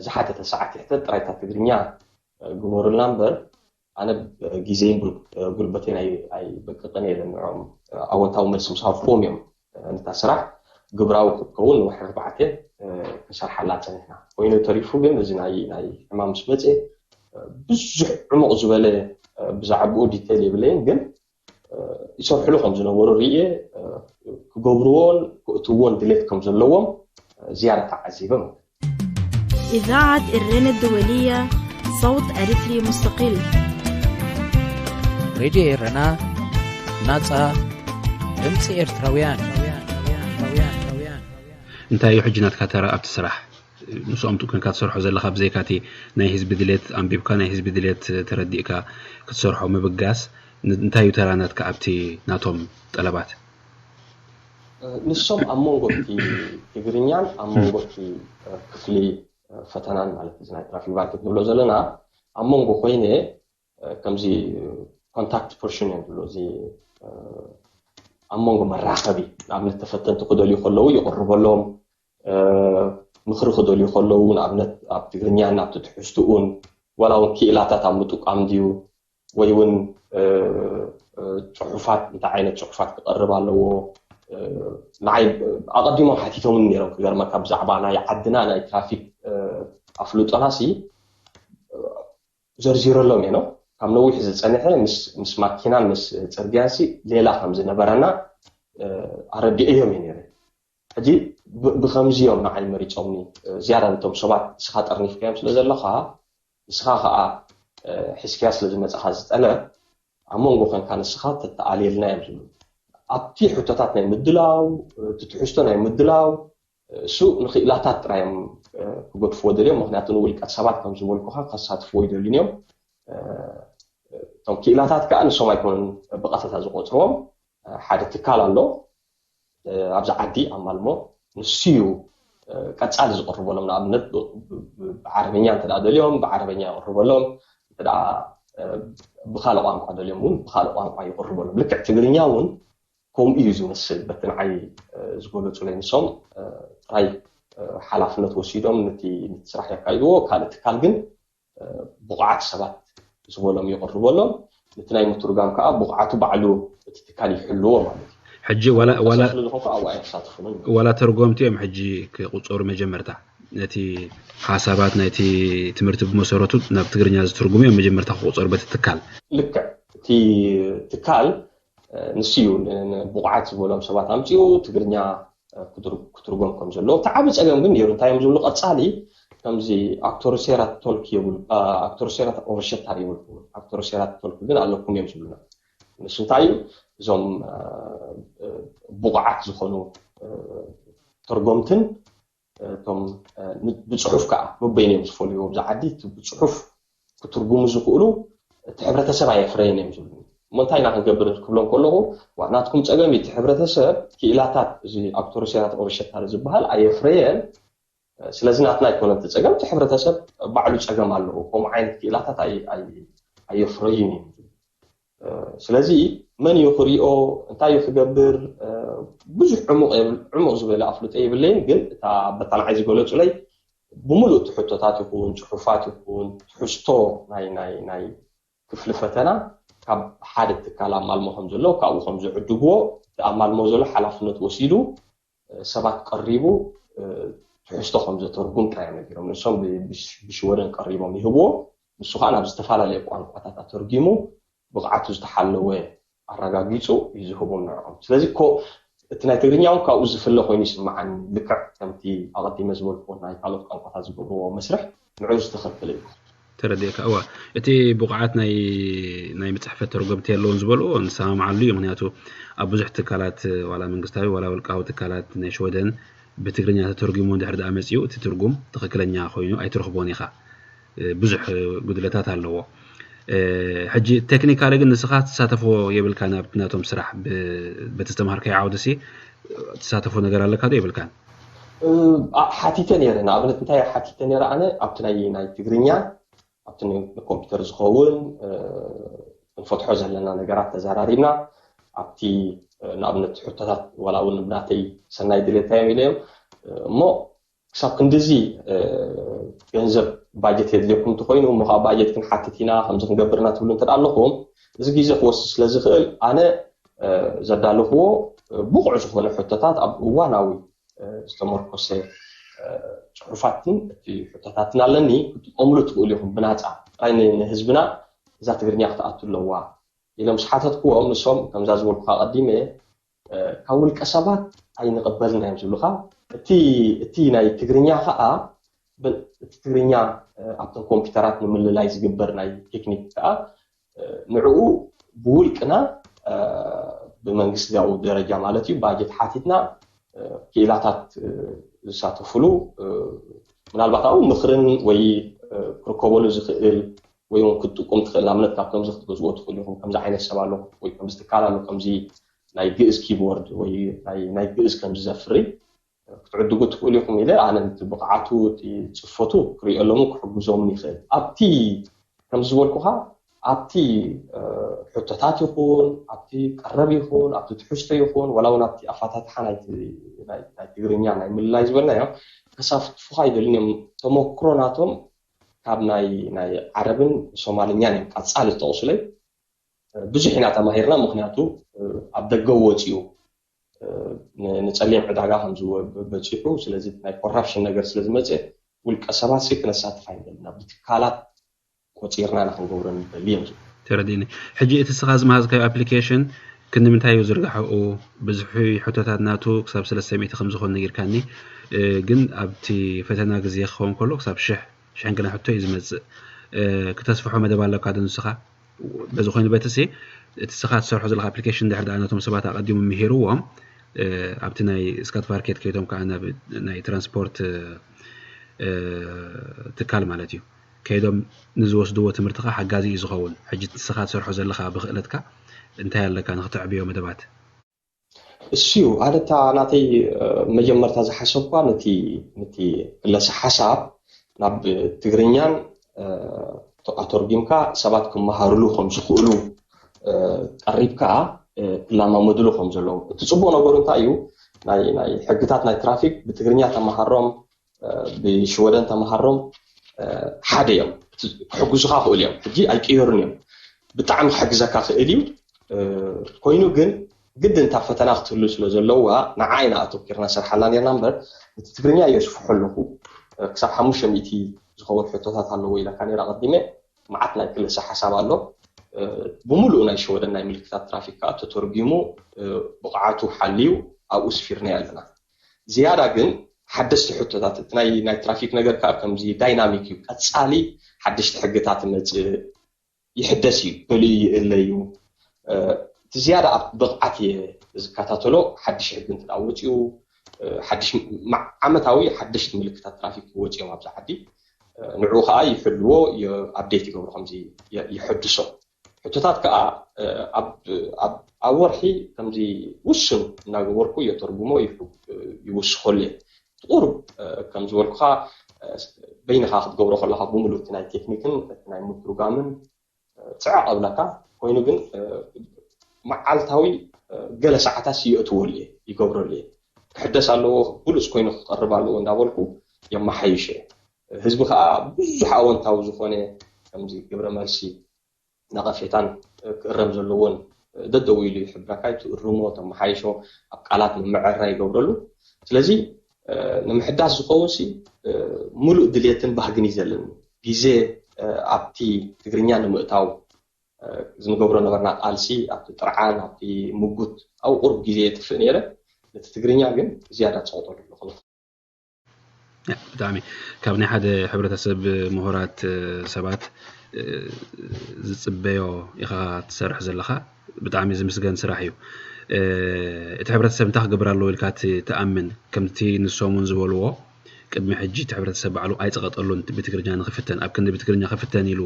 ዝሓተተ ሰዓት ይሕተት ጥራይታ ትግርኛ ግበሩልና እምበር ኣነ ግዜን ጉልበቴን ኣይበቅቅን እየ ንዕኦም ኣወንታዊ መልሲ ምስ ሃብክዎም እዮም ነታ ስራሕ ግብራዊ ክትከውን ንወርሒ ኣርባዕተ ክንሰርሓላ ፀኒሕና ኮይኑ ተሪፉ ግን እዚ ናይ ናይ ሕማም ምስ መፅእ ብዙሕ ዕሙቕ ዝበለ ብዛዕባኡ ዲቴል የብለይን፣ ግን ይሰርሕሉ ከም ዝነበሩ ርእየ፣ ክገብርዎን ክእትዎን ድሌት ከም ዘለዎም ዝያዳ ተዓዚበ ማለት እዩ። إذاعة إرينا الدولية، صوت أريتري مستقل. ሬድዮ ኤረና፣ ናጻ ድምፂ ኤርትራውያን። እንታይ እዩ ሕጂ ናትካ ተራ ኣብቲ ስራሕ? ምስኦም ኮንካ ትሰርሖ ዘለኻ፣ ብዘይካቲ ናይ ህዝቢ ድሌት ኣንቢብካ፣ ናይ ህዝቢ ድሌት ተረዲእካ ክትሰርሖ ምብጋስ፣ ን- እንታይ እዩ ተራ ናትካ ኣብቲ ናቶም ጠለባት? ንሶም ኣብ መንጎ እቲ ትግርኛን ኣብ መንጎ እቲ ክፍሊ ፈተናን፣ ማለት እዚ ናይ ትራፊክ ቫርኬት ንብሎ ዘለና፣ ኣብ መንጎ ኮይነ ከምዚ ኮንታክት ፖርሽን እዮም ዝብሎ፣ እዚ ኣብ መንጎ መራኸቢ፣ ንኣብነት ተፈተንቲ ክደልዩ ከለዉ ይቕርበሎም፣ ምኽሪ ክደልዩ ከለዉ ንኣብነት ኣብ ትግርኛን ኣብቲ ትሕዝትኡን፣ ዋላ እውን ክኢላታት ኣብ ምጥቃም ድዩ ወይ እውን ጽሑፋት፣ እንታይ ዓይነት ጽሑፋት ክቐርብ ኣለዎ፣ ንዓይ ኣቐዲሞም ሓቲቶምን ነይሮም። ክገርመካ ብዛዕባ ናይ ዓድና ናይ ትራፊክ ኣፍልጦና ሲ ዘርዚረሎም እየ ነው። ካብ ነዊሕ ዝጸንሐ ምስ- ምስ ማኪናን ምስ ጽርግያን ሲ ሌላ ከም ዝነበረና ኣረዲእዮም እየ ነይረ። ሕጂ ብ- ብኸምዚ እዮም ንዓይ መሪጾምኒ። ዝያዳ ነቶም ሰባት ንስኻ ጠርኒፍካዮም ስለ ዘለኻ፣ ንስኻ ከዓ ሕዝክያ ስለ ዝመጻኻ ዝጠለብ፣ ኣብ መንጎ ኮንካ ንስኻ ተተኣልየልና እዮም ዝብሉ። ኣብቲ ሕቶታት ናይ ምድላው፣ እቲ ትሕዝቶ ናይ ምድላው፣ እሱ ንክኢላታት ጥራይ እዮም ክገድፍዎ ደልዮም። ምክንያቱ ንውልቀት ሰባት ከም ዝበልኩኻ ከሳትፍዎ ይደልዩን እዮም። እቶም ክኢላታት ከዓ ንሶም ኣይኮኑን ብቐጥታ ዝቆፅርዎም። ሓደ ትካል ኣሎ ኣብዚ ዓዲ ኣብ ማልሞ፣ ንሱ እዩ ቀፃሊ ዝቕርበሎም። ንኣብነት ብዓረበኛ እንተ ደኣ ደልዮም ብዓረበኛ ይቕርበሎም፣ እንተ ደኣ ብካልእ ቋንቋ ደልዮም እውን ብካልእ ቋንቋ ይቕርበሎም። ልክዕ ትግርኛ እውን ከምኡ እዩ ዝመስል። በቲ ንዓይ ዝገለፁለይ ንሶም ጥራይ ሓላፍነት ወሲዶም ነቲ ነቲ ስራሕ የካይድዎ። ካልእ ትካል ግን ብቑዓት ሰባት ዝበሎም ይቕርበሎም። ነቲ ናይ ምትርጓም ከዓ ብቑዓቱ ባዕሉ እቲ ትካል ይሕልዎ ማለት እዩ። ሕጂ ዋላ ዋላ ስለዝኾንኩ ኣብኡ ኣይተሳትፉን። ዋላ ተርጎምቲ እዮም ሕጂ ክቁፀሩ መጀመርታ ነቲ ሓሳባት ናይቲ ትምህርቲ ብመሰረቱ ናብ ትግርኛ ዝትርጉሙ እዮም መጀመርታ ክቁፀሩ በቲ ትካል። ልክዕ እቲ ትካል ንሱ እዩ ብቑዓት ዝበሎም ሰባት ኣምፂኡ ትግርኛ ክትርጎም ከም ዘለዎ። እቲ ዓቢ ጸገም ግን ነይሩ። እንታይ እዮም ዝብሉ ቀጻሊ ከምዚ ኣክቶር ሴራት ቶልክ ይብሉ፣ ኣክቶር ሴራት ኦቨርሸታር ይብሉ። ኣክቶር ሴራት ቶልክ ግን ኣለኩም እዮም ዝብሉና። ንሱ እንታይ እዩ እዞም ብቑዓት ዝኾኑ ተርጎምትን እቶም ብፅሑፍ ከዓ መበይን እዮም ዝፈልዩ ኣብዚ ዓዲ እቲ ብፅሑፍ ክትርጉሙ ዝኽእሉ እቲ ሕብረተሰብ ኣየፍረየን እዮም ዝብሉ። እሞ እንታይ ኢና ክንገብር ክብሎም ከለኹ፣ ዋ ናትኩም ጸገም እቲ ሕብረተሰብ ክኢላታት እዚ ኣክቶር ሴራት ኦቨርሸታር ዝበሃል ኣየፍረየን። ስለዚ ናትና ኣይኮነን እቲ ጸገም፣ እቲ ሕብረተሰብ ባዕሉ ጸገም ኣለዎ። ከምኡ ዓይነት ክኢላታት ኣይ- ኣይ- ኣየፍረዩን እዮም። ስለዚ መን እዩ ክሪኦ፣ እንታይ እዩ ክገብር፣ ብዙሕ ዕሙቕ የብል- ዕሙቕ ዝበለ ኣፍልጦ የብለይን። ግን እታ በታ ንዓይ ዝገለጹለይ ብምሉእ እቲ ሕቶታት ይኹን ጽሑፋት ይኹን ትሕዝቶ ናይ ናይ ናይ ክፍሊ ፈተና ካብ ሓደ ትካል ኣብ ማልሞ ከም ዘሎ ካብኡ ከም ዝዕድግዎ እቲ ኣብ ማልሞ ዘሎ ሓላፍነት ወሲዱ ሰባት ቀሪቡ ትሕዝቶ ከም ዘተርጉም ጥራይ ነጊሮም። ንሶም ብሽወደን ቀሪቦም ይህብዎ። ንሱ ከዓ ናብ ዝተፈላለየ ቋንቋታት ኣተርጊሙ ብቕዓቱ ዝተሓለወ ኣረጋጊፁ እዩ ዝህቦም ንዕኦም። ስለዚ ኮ እቲ ናይ ትግርኛ እውን ካብኡ ዝፍለ ኮይኑ ይስምዓኒ። ልክዕ ከምቲ ኣቐዲመ ዝበልኩዎ ናይ ካልኦት ቋንቋታት ዝገብርዎ መስርሕ ንዕኡ ዝተኸልከለ እዩ። ተረዲእካ። እዋ እቲ ብቑዓት ናይ ናይ መፅሕፈት ተርጎምቲ የለውን ዝበልዎ ንሰማምዓሉ እዩ። ምክንያቱ ኣብ ብዙሕ ትካላት ዋላ መንግስታዊ ዋላ ውልቃዊ ትካላት ናይ ሽወደን ብትግርኛ ተተርጉሙ እንድሕር ደኣ መፂኡ እቲ ትርጉም ትኽክለኛ ኮይኑ ኣይትረኽቦን ኢኻ። ብዙሕ ጉድለታት ኣለዎ። ሕጂ ቴክኒካሊ ግን ንስኻ ትሳተፎ የብልካ ናብ ናቶም ስራሕ በቲ ዝተምሃርካዮ ዓውዲ ሲ ትሳተፎ ነገር ኣለካ ዶ የብልካን? ሓቲተ ነይረ። ንኣብነት እንታይ ሓቲተ ነይረ ኣነ ኣብቲ ናይ ናይ ትግርኛ ኣብቲ ንኮምፒውተር ዝኸውን እንፈትሖ ዘለና ነገራት ተዘራሪብና ኣብቲ ንኣብነት ሕቶታት ዋላ እውን ብናተይ ሰናይ ድሌታዮም ኢለዮም እሞ ክሳብ ክንድዚ ገንዘብ ባጀት የድልየኩም እንተኮይኑ እሞ ከዓ ባጀት ክንሓትት ኢና ከምዚ ክንገብርና ትብሉ እንተ ኣለኹም እዚ ግዜ ክወስድ ስለ ዝኽእል ኣነ ዘዳለኽዎ ብቑዕ ዝኾነ ሕቶታት ኣብ እዋናዊ ዝተመርኮሰ ፅሑፋትን እቲ ሕቶታትን ኣለኒ ክትጥቀምሉ ትኽእሉ ኢኹም ብናፃ ጥራይ ንህዝብና እዛ ትግርኛ ክትኣቱ ኣለዋ ኢሎም ዝሓተትክዎም፣ ንሶም ከምዛ ዝበልኩኻ ቀዲመ ካብ ውልቀ ሰባት ኣይንቕበልን እዮም ዝብሉኻ። እቲ እቲ ናይ ትግርኛ ከዓ፣ እቲ ትግርኛ ኣብቶም ኮምፒውተራት ንምልላይ ዝግበር ናይ ቴክኒክ ከዓ ንዕኡ ብውልቅና ብመንግስታዊ ደረጃ ማለት እዩ ባጀት ሓቲትና ክኢላታት ዝሳተፍሉ፣ ምናልባት ኣብኡ ምኽርን ወይ ክርከበሉ ዝኽእል ወይ እውን ክትጥቁም ትኽእል። ንኣብነት ካብ ከምዚ ክትገዝኦ ትኽእሉ ኢኹም፣ ከምዚ ዓይነት ሰብ ኣሎ ወይ ከምዚ ትካል ኣሎ፣ ከምዚ ናይ ግእዝ ኪቦርድ ወይ ናይ ግእዝ ከምዚ ዘፍሪ ክትዕድጉ ትኽእሉ ኢኹም ኢለ ኣነ እቲ ብቕዓቱ እቲ ፅፈቱ ክሪኦ ኣለሙ ክሕግዞምን ይኽእል። ኣብቲ ከም ዝበልኩኻ ኣብቲ ሕቶታት ይኹን ኣብቲ ቀረብ ይኹን ኣብቲ ትሕዝቶ ይኹን ዋላ እውን ኣብቲ ኣፋታትሓ ናይ ትግርኛ ናይ ምልላይ ዝበልናዮ ከሳፍትፉኻ ይደልን እዮም። ተመክሮ ናቶም ካብ ናይ ናይ ዓረብን ሶማልኛን እዮም ቀፃሊ ዝጠቕሱለይ። ብዙሕ ኢና ተማሂርና፣ ምክንያቱ ኣብ ደገ ወፂኡ ንፀሊም ዕዳጋ ከም በፂሑ፣ ስለዚ ናይ ኮራፕሽን ነገር ስለ ዝመፀ ውልቀ ሰባት ሲ ክነሳትፍ ኣይንደልና፣ ብትካላት ቆፂርና ንክንገብሮ ንደሊ እዮም። ተረዲኒ። ሕጂ እቲ ስኻ ዝመሃዝካዮ ኣፕሊኬሽን ክንዲ ምንታይ እዩ ዝርግሐኡ? ብዙሕ ሕቶታት ናቱ ክሳብ ሰለስተ ሚእቲ ከም ዝኾን ነጊርካኒ፣ ግን ኣብቲ ፈተና ግዜ ክኸውን ከሎ ክሳብ ሽሕ ሽሕን ገለ ሕቶ እዩ ዝመፅእ። ክተስፍሖ መደብ ኣለካ ዶ ንስኻ? በዚ ኮይኑ በቲ ሲ እቲ ስኻ ትሰርሖ ዘለካ ኣፕሊኬሽን ድሕር ደኣ ነቶም ሰባት ኣቐዲሙ ምሂርዎም ኣብቲ ናይ ስካትፋርኬት ከይቶም ከዓ ናብ ናይ ትራንስፖርት ትካል ማለት እዩ ከይዶም ንዝወስድዎ ትምህርቲ ከዓ ሓጋዚ እዩ ዝኸውን። ሕጂ ንስኻ ትሰርሖ ዘለካ ብክእለትካ እንታይ ኣለካ ንክተዕብዮ መደባት? እሱ እዩ ኣነታ ናተይ መጀመርታ ዝሓሰብኳ ነቲ ነቲ ክለሰ ሓሳብ ናብ ትግርኛን ኣተርጊምካ ሰባት ክመሃርሉ ከም ዝኽእሉ ቀሪብካ ክለማመድሉ ከም ዘለዉ። እቲ ፅቡቅ ነገሩ እንታይ እዩ? ናይ ናይ ሕግታት ናይ ትራፊክ ብትግርኛ ተመሃሮም ብሽወደን ተመሃሮም ሓደ እዮም። ክሕግዙካ ክእሉ እዮም። ሕጂ ኣይቅየሩን እዮም። ብጣዕሚ ክሕግዘካ ክእል እዩ። ኮይኑ ግን ግድን እታ ፈተና ክትህሉ ስለ ዘለዋ ንዓ ኢና ኣተኪርና ሰርሓላ ነርና እምበር እቲ ትግርኛ እየ ስፍሖ ኣለኹ። ክሳብ ሓሙሽተ ሚእቲ ዝኸውን ሕቶታት ኣለዎ ኢለካ ነራ ቀዲመ። መዓት ናይ ክለሰ ሓሳብ ኣሎ። ብምሉእ ናይ ሸወደን ናይ ምልክታት ትራፊክ ከዓ ተተርጊሙ ብቕዓቱ ሓልዩ ኣብኡ ስፊርናዮ ኣለና። ዝያዳ ግን ሓደስቲ ሕቶታት እቲ ናይ ናይ ትራፊክ ነገር ከዓ ከምዚ ዳይናሚክ እዩ። ቀፃሊ ሓደሽቲ ሕግታት ይመፅእ ይሕደስ እዩ፣ ገሊኡ ይእለ እዩ። እቲ ዝያዳ ኣብ ብቕዓት እየ ዝከታተሎ። ሓድሽ ሕጊ እንተ ወፂኡ ሓድሽ ዓመታዊ ሓደሽቲ ምልክታት ትራፊክ ይወፅኦም ኣብዚ ዓዲ። ንዕኡ ከዓ ይሕልዎ ኣብዴት ይገብሩ ከምዚ ይሕድሶ። ሕቶታት ከዓ ኣብ ወርሒ ከምዚ ውሱን እናገበርኩ የተርጉሞ ይውስኸሉ እየ። ቁሩብ ከም ዝበልኩኻ በይንኻ ክትገብሮ ከለካ ብምሉእ እቲ ናይ ቴክኒክን እቲ ናይ ምትርጓምን ፅዕቕ ኣብለካ ኮይኑ ግን መዓልታዊ ገለ ሰዓታት ይእትወሉ እየ ይገብረሉ እየ። ክሕደስ ኣለዎ ብሉፅ ኮይኑ ክቀርብ ኣለዎ እንዳበልኩ የመሓይሽ እየ። ህዝቢ ከዓ ብዙሕ ኣወንታዊ ዝኾነ ከምዚ ግብረ መልሲ ነቐፌታን ክእረም ዘለዎን ደደው ኢሉ ይሕብረካ፣ ትእርሞ፣ ተመሓይሾ፣ ኣብ ቃላት ምምዕራ ይገብረሉ። ስለዚ ንምሕዳስ ዝኸውን ሲ ሙሉእ ድልየትን ባህግን እዩ ዘለኒ። ግዜ ኣብቲ ትግርኛ ንምእታው ዝንገብሮ ነበርና ቃልሲ ኣብቲ ጥርዓን ኣብቲ ምጉት ኣብ ቁርብ ግዜ የጥፍእ ነይረ። ነቲ ትግርኛ ግን ዝያዳ ፀቕጠሉ ኣለኹ። ብጣዕሚ ካብ ናይ ሓደ ሕብረተሰብ ምሁራት ሰባት ዝፅበዮ ኢኻ ትሰርሕ ዘለኻ። ብጣዕሚ ዝምስገን ስራሕ እዩ። እቲ ሕብረተሰብ እንታይ ክገብር ኣለዎ ኢልካ ትኣምን? ከምቲ ንሶም እውን ዝበልዎ ቅድሚ ሕጂ እቲ ሕብረተሰብ ባዕሉ ኣይፀቐጠሉን ብትግርኛ ንክፍተን። ኣብ ክንዲ ብትግርኛ ክፍተን ኢሉ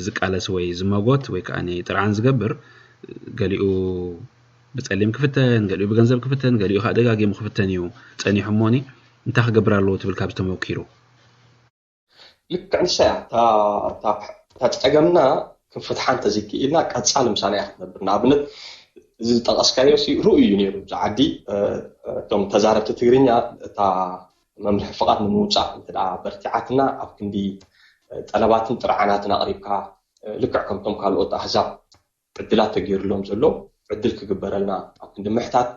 ዝቃለስ ወይ ዝመጎት ወይ ከዓ ጥርዓን ዝገብር ገሊኡ ብፀሊም ክፍተን፣ ገሊኡ ብገንዘብ ክፍተን፣ ገሊኡ ከዓ ደጋጊሙ ክፍተን እዩ ፀኒሑ። እሞኒ እንታይ ክገብር ኣለዎ ትብል ካብዚ ተመኪሩ? ልክዕ ንሳ እያ እታ ፀገምና ክንፍትሓ እንተዘይክኢልና ቀፃሊ ምሳና እያ ክትነብር። ንኣብነት እዚ ዝጠቐስካዮ ርኡይ እዩ ነይሩ። እዚ ዓዲ እቶም ተዛረብቲ ትግርኛ እታ መምርሒ ፍቓድ ንምውፃእ እንተ በርቲዓትና ኣብ ክንዲ ጠለባትን ጥርዓናትን ኣቕሪብካ ልክዕ ከምቶም ካልኦት ኣህዛብ ዕድላት ተገይሩሎም ዘሎ ዕድል ክግበረልና ኣብ ክንዲ ምሕታት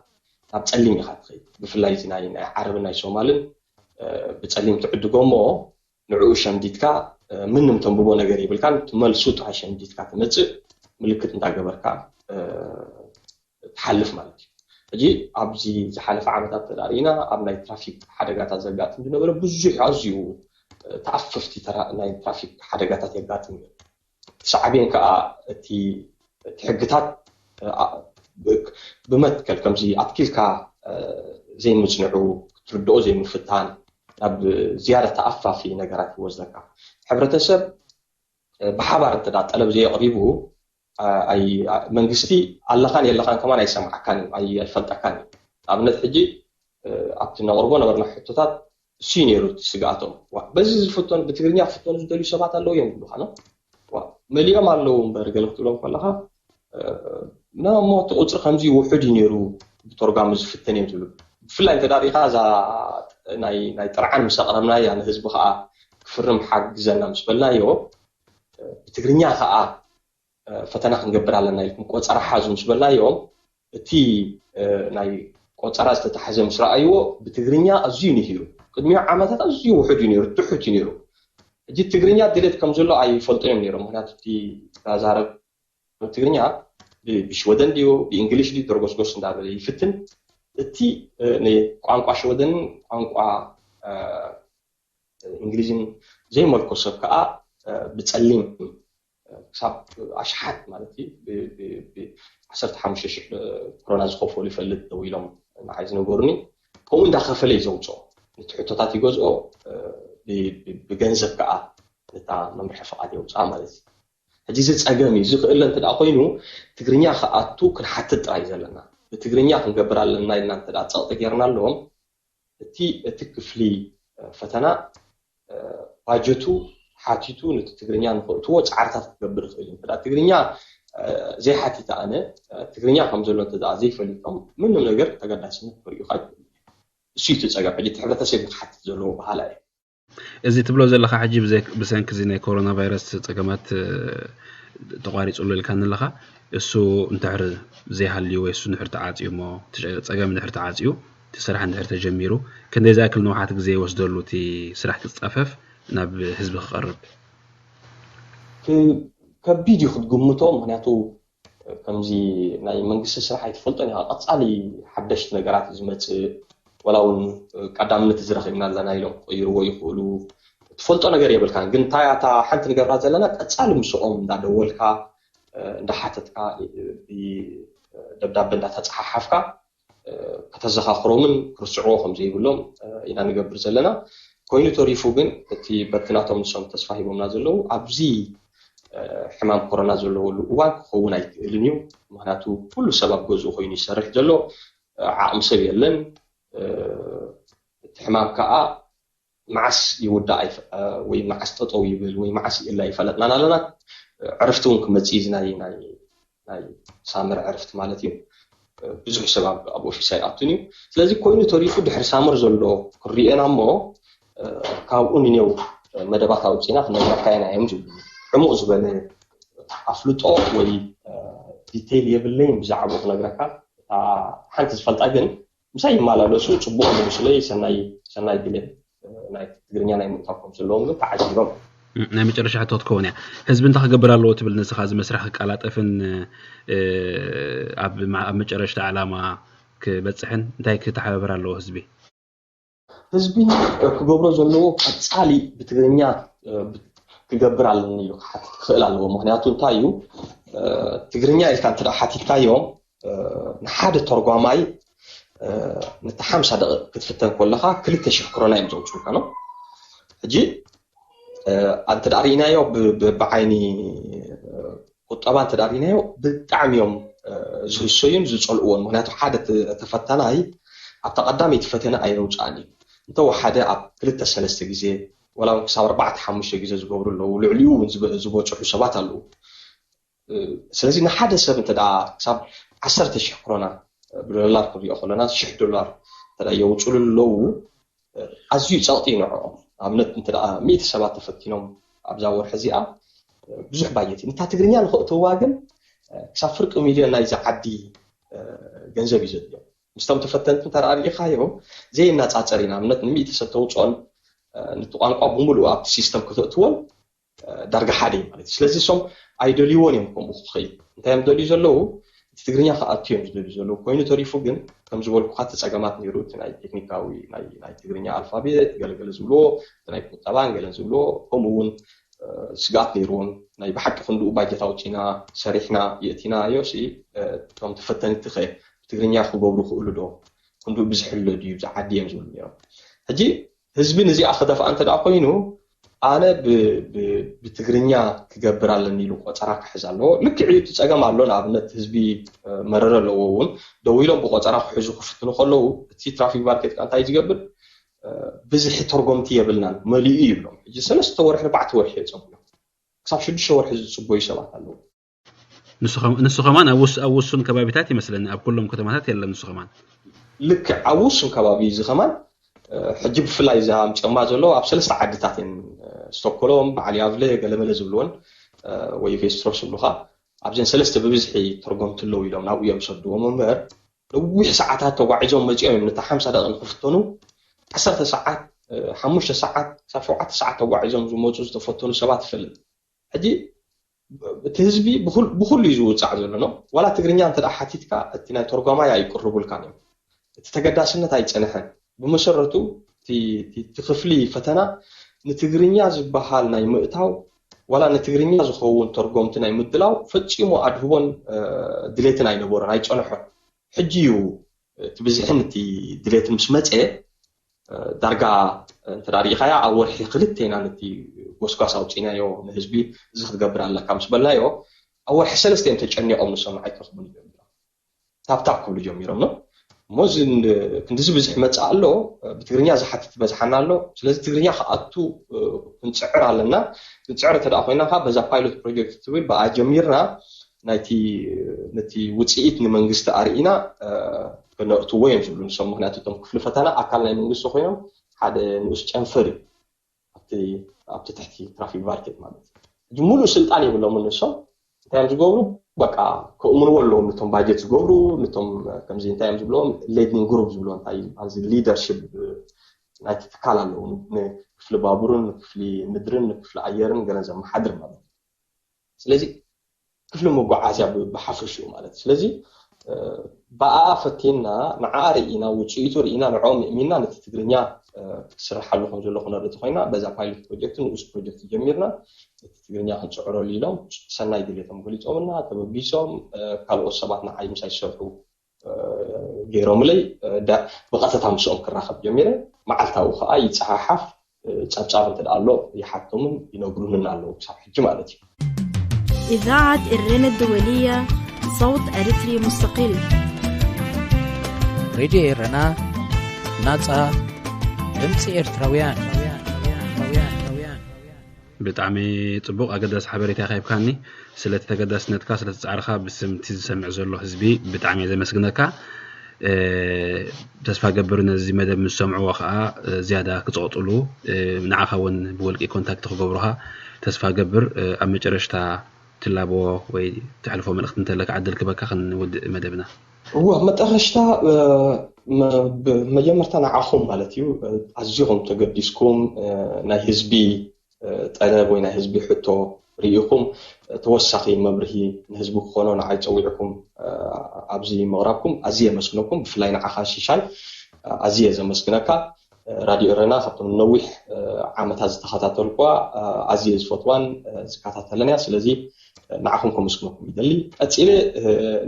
ናብ ፀሊም ኢኻ ትኸይድ። ብፍላይ እዚ ናይ ናይ ዓረብን ናይ ሶማልን ብፀሊም ትዕድጎ እሞ ንዕኡ ሸምዲድካ ምንም ተንብቦ ነገር የብልካን። እቲ መልሱ ጥራይ ሸምዲድካ ትመፅእ፣ ምልክት እንዳገበርካ ትሓልፍ ማለት እዩ። ሕጂ ኣብዚ ዝሓለፈ ዓመታት ተዳሪእና ኣብ ናይ ትራፊክ ሓደጋታት ዘጋጥም ዝነበረ ብዙሕ ኣዝዩ ተኣፈፍቲ ናይ ትራፊክ ሓደጋታት የጋጥም እዩ። ሳዕቤን ከዓ እቲ ሕግታት ብመትከል ከምዚ ኣትኪልካ ዘይምፅንዑ፣ ክትርድኦ ዘይምፍታን ናብ ዝያዳ ተኣፋፊ ነገራት ይወስደካ። ሕብረተሰብ ብሓባር እንተ ጠለብ ዘየቕሪቡ መንግስቲ ኣለኻን የለኻን ከማን ኣይሰምዓካን እዩ፣ ኣይፈልጠካን እዩ። ኣብነት ሕጂ ኣብቲ ነቕርቦ ነበርና ሕቶታት እሱ እዩ ነይሩ እቲ ስግኣቶም። በዚ ዝፍተኑ ብትግርኛ ክፍተኑ ዝደልዩ ሰባት ኣለዉ እዮም ዝብሉካ ነው። መሊኦም ኣለዉ እምበር ገለ ክትብሎም ከለካ እሞ እቲ ቁፅሪ ከምዚ ውሑድ እዩ ነይሩ ብተርጓሚ ዝፍተን እዮም ዝብሉ። ብፍላይ እንተ ሪኢካ እዛ ናይ ጥርዓን ምስ ኣቕረብናያ ንህዝቢ ከዓ ክፍርም ሓግዘና ምስ በልናዮ ብትግርኛ ከዓ ፈተና ክንገብር ኣለና ኢልኩም ቆፀራ ሓዙ ምስ በልናዮም እቲ ናይ ቆፀራ ዝተታሕዘ ምስ ረኣይዎ ብትግርኛ ኣዝዩ ንሂሩ። ቅድሚኡ ዓመታት ኣዝዩ ውሑድ እዩ ነይሩ፣ ትሑት እዩ ነይሩ። ሕጂ ትግርኛ ድሌት ከም ዘሎ ኣይፈልጡ እዮም ነይሮም። ምክንያቱ እቲ ዛረብ ትግርኛ ብሽወደን ድዩ ብእንግሊሽ ድዩ ደርጎስጎስ እንዳበለ ይፍትን። እቲ ንቋንቋ ሽወደንን ቋንቋ እንግሊዝን ዘይመልኮ ሰብ ከዓ ብፀሊም ክሳብ ኣሽሓት ማለት እዩ ዓሰርተ ሓሙሽተ ሽሕ ኮሮና ዝኸፈሉ ይፈልጥ ደው ኢሎም ንዓይ ዝነገሩኒ። ከምኡ እንዳኸፈለ እዩ ዘውፅኦ። ነቲ ሕቶታት ይገዝኦ፣ ብገንዘብ ከዓ ነታ መምርሒ ፍቓድ የውፅኣ ማለት እዩ። ሕጂ እዚ ፀገም እዩ። ዝኽእለ እንተ ኮይኑ ትግርኛ ክኣቱ ክንሓትት ጥራይ ዘለና። ብትግርኛ ክንገብር ኣለና ኢልና እንተ ፀቕጢ ጌርና ኣለዎም እቲ እቲ ክፍሊ ፈተና ባጀቱ ሓቲቱ ነቲ ትግርኛ ንክእትዎ ፃዕርታት ክገብር ይኽእል እዩ። ትግርኛ ዘይሓቲተ ኣነ ትግርኛ ከም ዘሎ እንተ ዘይፈሊጦም ምንም ነገር ተገዳስነት ክርእዩካ ይኽእሉ። እሱ እዩ እቲ ፀገም። ሕጂ እቲ ሕብረተሰብ ክሓትት ዘለዎ ባህላ እዩ። እዚ ትብሎ ዘለካ ሕጂ ብሰንኪ እዚ ናይ ኮሮና ቫይረስ ፀገማት ተቋሪፅሉ ኢልካኒ ኣለካ። እሱ እንድሕር ዘይሃልዩ ወይ እሱ እንድሕር ተዓፅዩ እሞ ፀገም እንድሕር ተዓፅዩ እቲ ስራሕ እንድሕር ተጀሚሩ ክንደይ ዝኣክል ንውሓት ግዜ ይወስደሉ እቲ ስራሕ ክፃፈፍ ናብ ህዝቢ ክቐርብ? ከቢድ እዩ ክትግምቶ። ምክንያቱ ከምዚ ናይ መንግስቲ ስራሕ ኣይትፈልጦን ኢኻ። ቀፃሊ ሓደሽቲ ነገራት እዩ ዝመፅእ። ወላ እውን ቀዳምነት እዚ ረኺብና ኣለና ኢሎም ክቕይርዎ ይኽእሉ። ትፈልጦ ነገር የብልካን። ግን እንታይ እታ ሓንቲ ንገብራ ዘለና ቀፃሊ ምስኦም እንዳደወልካ እንዳሓተትካ ደብዳበ እንዳተፀሓሓፍካ ከተዘኻኽሮምን ክርስዕዎ ከም ዘይብሎም ኢና ንገብር ዘለና። ኮይኑ ተሪፉ ግን እቲ በቲ ናቶም ንሶም ተስፋ ሂቦምና ዘለዉ ኣብዚ ሕማም ኮሮና ዘለወሉ እዋን ክኸውን ኣይክእልን እዩ። ምክንያቱ ኩሉ ሰብ ኣብ ገዝኡ ኮይኑ ይሰርሕ ዘሎ ዓቕሚ ሰብ የለን። እቲ ሕማም ከዓ መዓስ ይውዳእ ወይ መዓስ ጠጠው ይብል ወይ መዓስ ይእላ ይፈለጥናን ኣለና። ዕርፍቲ እውን ክመፅእ እዚ ናይ ናይ ሳመር ዕርፍቲ ማለት እዩ። ብዙሕ ሰብ ኣብ ኦፊስ ኣይኣቱን እዩ። ስለዚ ኮይኑ ተሪፉ ድሕሪ ሳመር ዘሎ ክሪኤና እሞ ካብኡ ንኔው መደባት ኣውፅና ክነግረካ ኢና እዮም ዝብሉ። ዕሙቕ ዝበለ ኣፍልጦ ወይ ዲቴይል የብለይን ብዛዕባኡ ክነግረካ። ሓንቲ ዝፈልጣ ግን ምሳይ ይመላለሱ ፅቡቕ መልሱለይ ሰናይ ሰናይ ድሌት ናይ ትግርኛ ናይ ምእንታው ከም ዘለዎም ግን ተዓዚቦም። ናይ መጨረሻ ሕቶ ክትከውን እያ። ህዝቢ እንታይ ክገብር ኣለዎ ትብል ንስኻ እዚ መስርሕ ክቀላጠፍን ኣብ መጨረሽታ ዕላማ ክበፅሕን እንታይ ክተሓባበር ኣለዎ ህዝቢ? ህዝቢ ክገብሮ ዘለዎ ቀፃሊ ብትግርኛ ክገብር ኣለኒ ኢሉ ክሓትት ክኽእል ኣለዎ። ምክንያቱ እንታይ እዩ ትግርኛ ኢልካ እንተ ሓቲትካዮም ንሓደ ተርጓማይ ነቲ ሓምሳ ደቂቕ ክትፍተን ከለኻ ክልተ ሽሕ ክሮና እዮም ዘውፅኡልካ ነው። ሕጂ እንተ ርኢናዮ ብዓይኒ ቁጠባ እንተ ርኢናዮ ብጣዕሚ እዮም ዝህሰዩን ዝፀልእዎን። ምክንያቱ ሓደ ተፈታናይ ኣብታ ቀዳመይቲ ፈተነ ኣየውፅኣን እዩ። እንተወሓደ ኣብ ክልተ ሰለስተ ግዜ ወላ ክሳብ ኣርባዕተ ሓሙሽተ ግዜ ዝገብሩ ኣለዉ። ልዕሊኡ እውን ዝበፅሑ ሰባት ኣለዉ። ስለዚ ንሓደ ሰብ እንተ ክሳብ ዓሰርተ ሽሕ ክሮና ብዶላር ክንሪኦ ከለና ሽሕ ዶላር እንተ የውፅሉ ኣለዉ ኣዝዩ ፀቕጢ እዩ ንዕኦም። ኣብነት እንተ ሚእቲ ሰባት ተፈቲኖም ኣብዛ ወርሒ እዚኣ ብዙሕ ባጀት እዩ። ንታ ትግርኛ ንክእትዋ ግን ክሳብ ፍርቂ ሚልዮን ናይዚ ዓዲ ገንዘብ እዩ ዘድልዮም። ምስቶም ተፈተንቲ እንተ ርኢኻዮም ዘየናፃፀር እዩ። ንኣብነት ንሚእቲ ሰብ ተውፅኦን ነቲ ቋንቋ ብምሉእ ኣብቲ ሲስተም ከተእትዎን ዳርጋ ሓደ እዩ ማለት እዩ። ስለዚ እሶም ኣይደልይዎን እዮም ከምኡ ክኸይድ። እንታይ እዮም ደልዩ ዘለዉ? እቲ ትግርኛ ክኣቱ እዮም ዝደልዩ ዘለዉ። ኮይኑ ተሪፉ ግን ከም ዝበልኩካ እቲ ጸገማት ነይሩ፣ እቲ ናይ ቴክኒካዊ ናይ ትግርኛ ኣልፋቤት ገለገለ ዝብልዎ፣ ናይ ቁጠባን ገለን ዝብልዎ፣ ከምኡ እውን ስግኣት ነይርዎም። ናይ ብሓቂ ክንድኡ ባጀት ኣውፂና ሰሪሕና የእቲናዮ ሲ እቶም ተፈተንቲ ከ ትግርኛ ክገብሩ ክእሉ ዶ? ክንድኡ ብዝሕሎ ድዩ ብዝዓዲ እዮም ዝብሉ ነይሮም። ሕጂ ህዝቢ ነዚኣ ክደፍኣ እንተ ደኣ ኮይኑ ኣነ ብትግርኛ ክገብር ኣለኒ ኢሉ ቆፀራ ክሕዝ ኣለዎ። ልክዕ እዩ፣ እቲ ፀገም ኣሎ። ንኣብነት ህዝቢ መረረ ኣለዎ እውን ደው ኢሎም ብቆፀራ ክሕዙ ክፍትኑ ከለዉ እቲ ትራፊክ ማርኬት እንታይ ዝገብር? ብዝሒ ተርጎምቲ የብልናን፣ መሊኡ ይብሎም። ሕጂ ሰለስተ ወርሒ ኣርባዕተ ወርሒ እዮም ክሳብ ሽዱሽተ ወርሒ ዝፅበዩ ሰባት ኣለዉ። ንሱ ከማን ኣብ ውሱን ከባቢታት ይመስለኒ፣ ኣብ ኩሎም ከተማታት የለን። ንሱ ከማን ልክዕ ኣብ ውሱን ከባቢ እዚ ከማን ሕጂ ብፍላይ እዛ ኣምፅኦማ ዘሎ ኣብ ሰለስተ ዓድታት እየን፣ ስቶኮሎም፣ በዓል ያቭለ፣ ገለመለ ዝብልወን ወይ ቬስትሮስ ዝብሉካ ኣብዘን ሰለስተ ብብዝሒ ተርጎምቲ ኣለዉ ኢሎም ናብኡ እዮም ሰድዎም እምበር ነዊሕ ሰዓታት ተጓዒዞም መፂኦም እዮም ነታ ሓምሳ ደቂቕ ንክፍተኑ ዓሰርተ ሰዓት ሓሙሽተ ሰዓት ክሳብ ሸውዓተ ሰዓት ተጓዒዞም ዝመፁ ዝተፈተኑ ሰባት ይፈልጥ። ሕጂ እቲ ህዝቢ ብኩሉ እዩ ዝውፃዕ ዘሎ ነው። ዋላ ትግርኛ እንተ ሓቲትካ እቲ ናይ ተርጓማይ ኣይቅርቡልካን እዮም። እቲ ተገዳስነት ኣይፀንሐን። ብመሰረቱ እቲ ክፍሊ ፈተና ንትግርኛ ዝበሃል ናይ ምእታው ዋላ ንትግርኛ ዝኸውን ተርጎምቲ ናይ ምድላው ፈፂሙ ኣድህቦን ድሌትን ኣይነበሮን፣ ኣይፀንሖን። ሕጂ እዩ እቲ ብዝሕን እቲ ድሌትን ምስ መፀ ዳርጋ እንተ ሪኢኻያ ኣብ ወርሒ ክልተ ኢና ነቲ ጎስጓስ ኣውፂናዮ ንህዝቢ እዚ ክትገብር ኣለካ ምስ በልናዮ ኣብ ወርሒ ሰለስተ እዮም ተጨኒቖም ንሶም ኣይትረኽቡን እዮም ታፕታፕ ክብሉ ጀሚሮም ነው። እሞ እዚ ክንዲዚ ብዙሕ መፅእ ኣሎ፣ ብትግርኛ ዝሓትት በዝሓና ኣሎ። ስለዚ ትግርኛ ክኣቱ ክንፅዕር ኣለና። ክንፅዕር እንተ ኮይና ከዓ በዛ ፓይሎት ፕሮጀክት ትብል ብኣ ጀሚርና ናይቲ ነቲ ውፅኢት ንመንግስቲ ኣርኢና ከነእትዎ እዮም ዝብሉ ንሶም። ምክንያቱ እቶም ክፍሊ ፈተና ኣካል ናይ መንግስቲ ኮይኖም ሓደ ንኡስ ጨንፈር እዩ ኣብቲ ትሕቲ ትራፊክ ማርኬት ማለት እዩ። ሙሉእ ስልጣን የብሎምን ንሶም። እንታይ እዮም ዝገብሩ? በቃ ከእምንዎ ኣለዎም ነቶም ባጀት ዝገብሩ፣ ነቶም ከምዚ እንታይ እዮም ዝብሎም ሌዲንግ ግሩፕ ዝብሎ እንታይ ኣብዚ ሊደርሽፕ ናይቲ ትካል ኣለዉ። ንክፍሊ ባቡርን ንክፍሊ ምድርን ንክፍሊ ኣየርን ገለን ዘመሓድር ማለት እዩ። ስለዚ ክፍሊ መጓዓዝያ ብሓፈሽኡ ማለት እዩ። ስለዚ ብኣኣ ፈቲና ንዓኣ ርኢና ውፅኢቱ ርኢና ንዕኦም እሚና ነቲ ትግርኛ ክስርሓሉ ከም ዘሎ ክነርኢ ተኮይና በዛ ፓይሎት ፕሮጀክት ንኡስ ፕሮጀክት ጀሚርና ነቲ ትግርኛ ክንፅዕረሉ ኢሎም ሰናይ ድሌቶም ገሊፆምና ተበጊሶም ካልኦት ሰባት ንዓይ ምሳይ ዝሰርሑ ገይሮምለይ ብቐጥታ ምስኦም ክራኸብ ጀሚረ። መዓልታዊ ከዓ ይፀሓሓፍ ጸብጻብ እንተ ኣሎ ይሓቶምን ይነግሩንን ኣለዉ ክሳብ ሕጂ ማለት እዩ። إذاعة إرينا الدولية، صوت أريتري مستقل. ሬድዮ ኤረና ናጻ ድምፂ ኤርትራውያን። ብጣዕሚ ጽቡቕ ኣገዳሲ ሓበሬታ ሂብካኒ። ስለቲ ተገዳስነትካ ስለቲ ጻዕርኻ ብስምቲ ዝሰምዕ ዘሎ ህዝቢ ብጣዕሚ እየ ዘመስግነካ። ተስፋ ገብር ነዚ መደብ ምስ ሰምዕዎ ከዓ ዝያዳ ክፀቕጥሉ ንዓኻ እውን ብወልቂ ኮንታክት ክገብሩኻ ተስፋ ገብር። ኣብ መጨረሽታ ትላቦ ወይ ተሕልፎ መልእክቲ እንተለካ ዕድል ክበካ ክንውድእ መደብና። እዋ መጠረሽታ መጀመርታ ንዓኹም ማለት እዩ ኣዝኹም ተገዲስኩም ናይ ህዝቢ ጠለብ ወይ ናይ ህዝቢ ሕቶ ርኢኹም ተወሳኺ መብርሂ ንህዝቢ ክኾኖ ንዓይ ፀዊዕኩም ኣብዚ ምቕራብኩም ኣዝየ የመስግነኩም። ብፍላይ ንዓኻ ሽሻይ ኣዝየ ዘመስግነካ። ራድዮ ኤረና ካብቶም ነዊሕ ዓመታት ዝተኸታተልኳ ኣዝየ ዝፈትዋን ዝከታተለን እያ። ስለዚ ንዓኹም ከመስግነኩም ይደሊ። ቀፂለ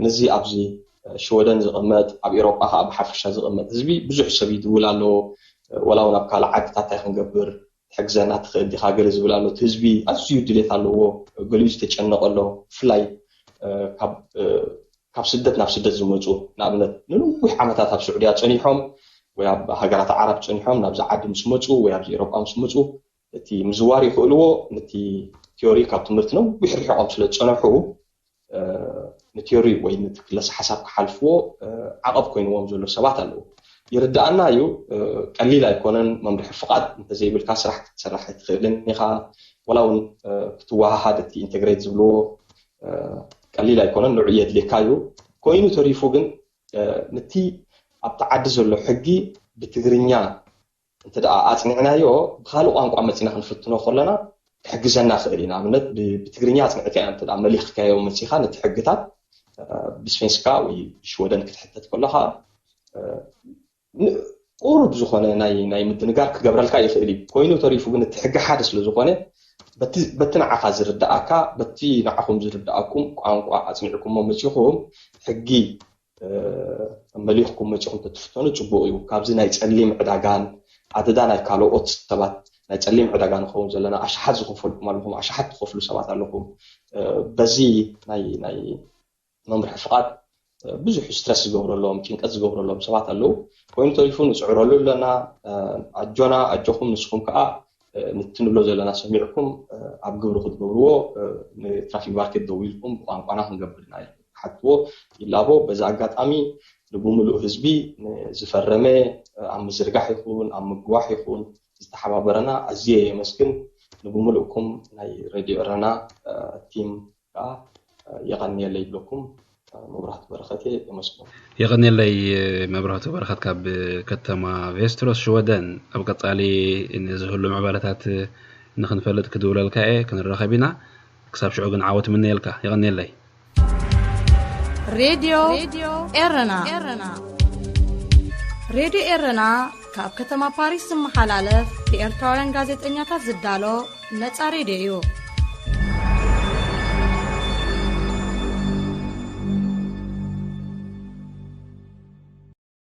ነዚ ኣብዚ ሽወደን ዝቕመጥ ኣብ ኤሮጳ ከዓ ብሓፈሻ ዝቕመጥ ህዝቢ ብዙሕ ሰብ ይድውል ኣለዎ። ወላ እውን ኣብ ካልእ ዓድታት እንታይ ክንገብር ትሕግዘና ትኽእል ዲኻ ገለ ዝብል ኣሎ። እቲ ህዝቢ ኣዝዩ ድሌት ኣለዎ፣ ገሊኡ ዝተጨነቐ ኣሎ። ብፍላይ ካብ ስደት ናብ ስደት ዝመፁ ንኣብነት ንነዊሕ ዓመታት ኣብ ስዑድያ ፀኒሖም ወይ ኣብ ሃገራት ዓረብ ፀኒሖም ናብዚ ዓዲ ምስ መፁ ወይ ኣብዚ ኤሮጳ ምስ መፁ እቲ ምዝዋር ይኽእልዎ ነቲ ቲዮሪ ካብ ትምህርቲ ነዊሕ ርሒቖም ስለ ዝፀነሑ ንቲዮሪ ወይ ነቲ ክለሳ ሓሳብ ክሓልፍዎ ዓቐብ ኮይንዎም ዘሎ ሰባት ኣለዉ። ይርድኣና እዩ። ቀሊል ኣይኮነን። መምርሒ ፍቓድ እንተዘይብልካ ስራሕ ክትሰርሕ ኣይትኽእልን ኢኻ። ወላ እውን ክትወሃሃድ እቲ ኢንተግሬት ዝብልዎ ቀሊል ኣይኮነን። ንዑ የድልየካ እዩ። ኮይኑ ተሪፉ ግን ነቲ ኣብቲ ዓዲ ዘሎ ሕጊ ብትግርኛ እንተ ኣፅኒዕናዮ ብካልእ ቋንቋ መፂና ክንፍትኖ ከለና ክሕግዘና ክእል እዩ። ንኣብነት ብትግርኛ ኣፅንዕካ እያ እንተ መሊኽካዮ መፂኻ ነቲ ሕግታት ብስፌንስካ ወይ ብሽወደን ክትሕተት ከለካ ቁሩብ ዝኾነ ናይ ምድንጋር ክገብረልካ ይኽእል እዩ። ኮይኑ ተሪፉ ግን እቲ ሕጊ ሓደ ስለ ዝኾነ በቲ ንዓኻ ዝርድኣካ በቲ ንዓኹም ዝርድኣኩም ቋንቋ ኣፅኒዕኩሞ መፂኹም ሕጊ መሊኽኩም መፂኹም ተትፍተኑ ፅቡቕ እዩ። ካብዚ ናይ ፀሊም ዕዳጋን ኣደዳ ናይ ካልኦት ሰባት ናይ ፀሊም ዕዳጋ ንኸውን ዘለና ኣሽሓት ዝኸፈልኩም ኣለኹም፣ ኣሽሓት ትኸፍሉ ሰባት ኣለኹም። በዚ ናይ ናይ መምርሒ ፍቓድ ብዙሕ ስትረስ ዝገብረሎም ጭንቀት ዝገብረሎም ሰባት ኣለዉ። ኮይኑ ተሪፉ ንፅዕረሉ ኣለና። ኣጆና ኣጆኹም ንስኹም ከዓ ንቲ ንብሎ ዘለና ሰሚዕኩም ኣብ ግብሪ ክትገብርዎ ንትራፊክ ማርኬት ደዊልኩም ብቋንቋና ክንገብር ኢና ሓትዎ ይላቦ። በዚ ኣጋጣሚ ንብምሉእ ህዝቢ ዝፈረመ ኣብ ምዝርጋሕ ይኹን ኣብ ምግዋሕ ይኹን ዝተሓባበረና ኣዝየ የመስግን። ንብምሉእኩም ናይ ሬድዮ ኤረና ቲም ከዓ የቐንየለይ ይብለኩም። መብራህቱ በረኸት እየ። የመስግን። የቐንየለይ። መብራህቱ በረኸት ካብ ከተማ ቬስትሮስ ሽወደን። ኣብ ቀፃሊ ንዝህሉ ምዕባለታት ንክንፈልጥ ክድውለልካ እየ። ክንራኸብ ኢና። ክሳብ ሽዑ ግን ዓወት ምነየልካ። የቐንየለይ። ሬድዮ ኤረና። ሬድዮ ኤረና ካብ ከተማ ፓሪስ ዝመሓላለፍ ብኤርትራውያን ጋዜጠኛታት ዝዳሎ ነፃ ሬድዮ እዩ።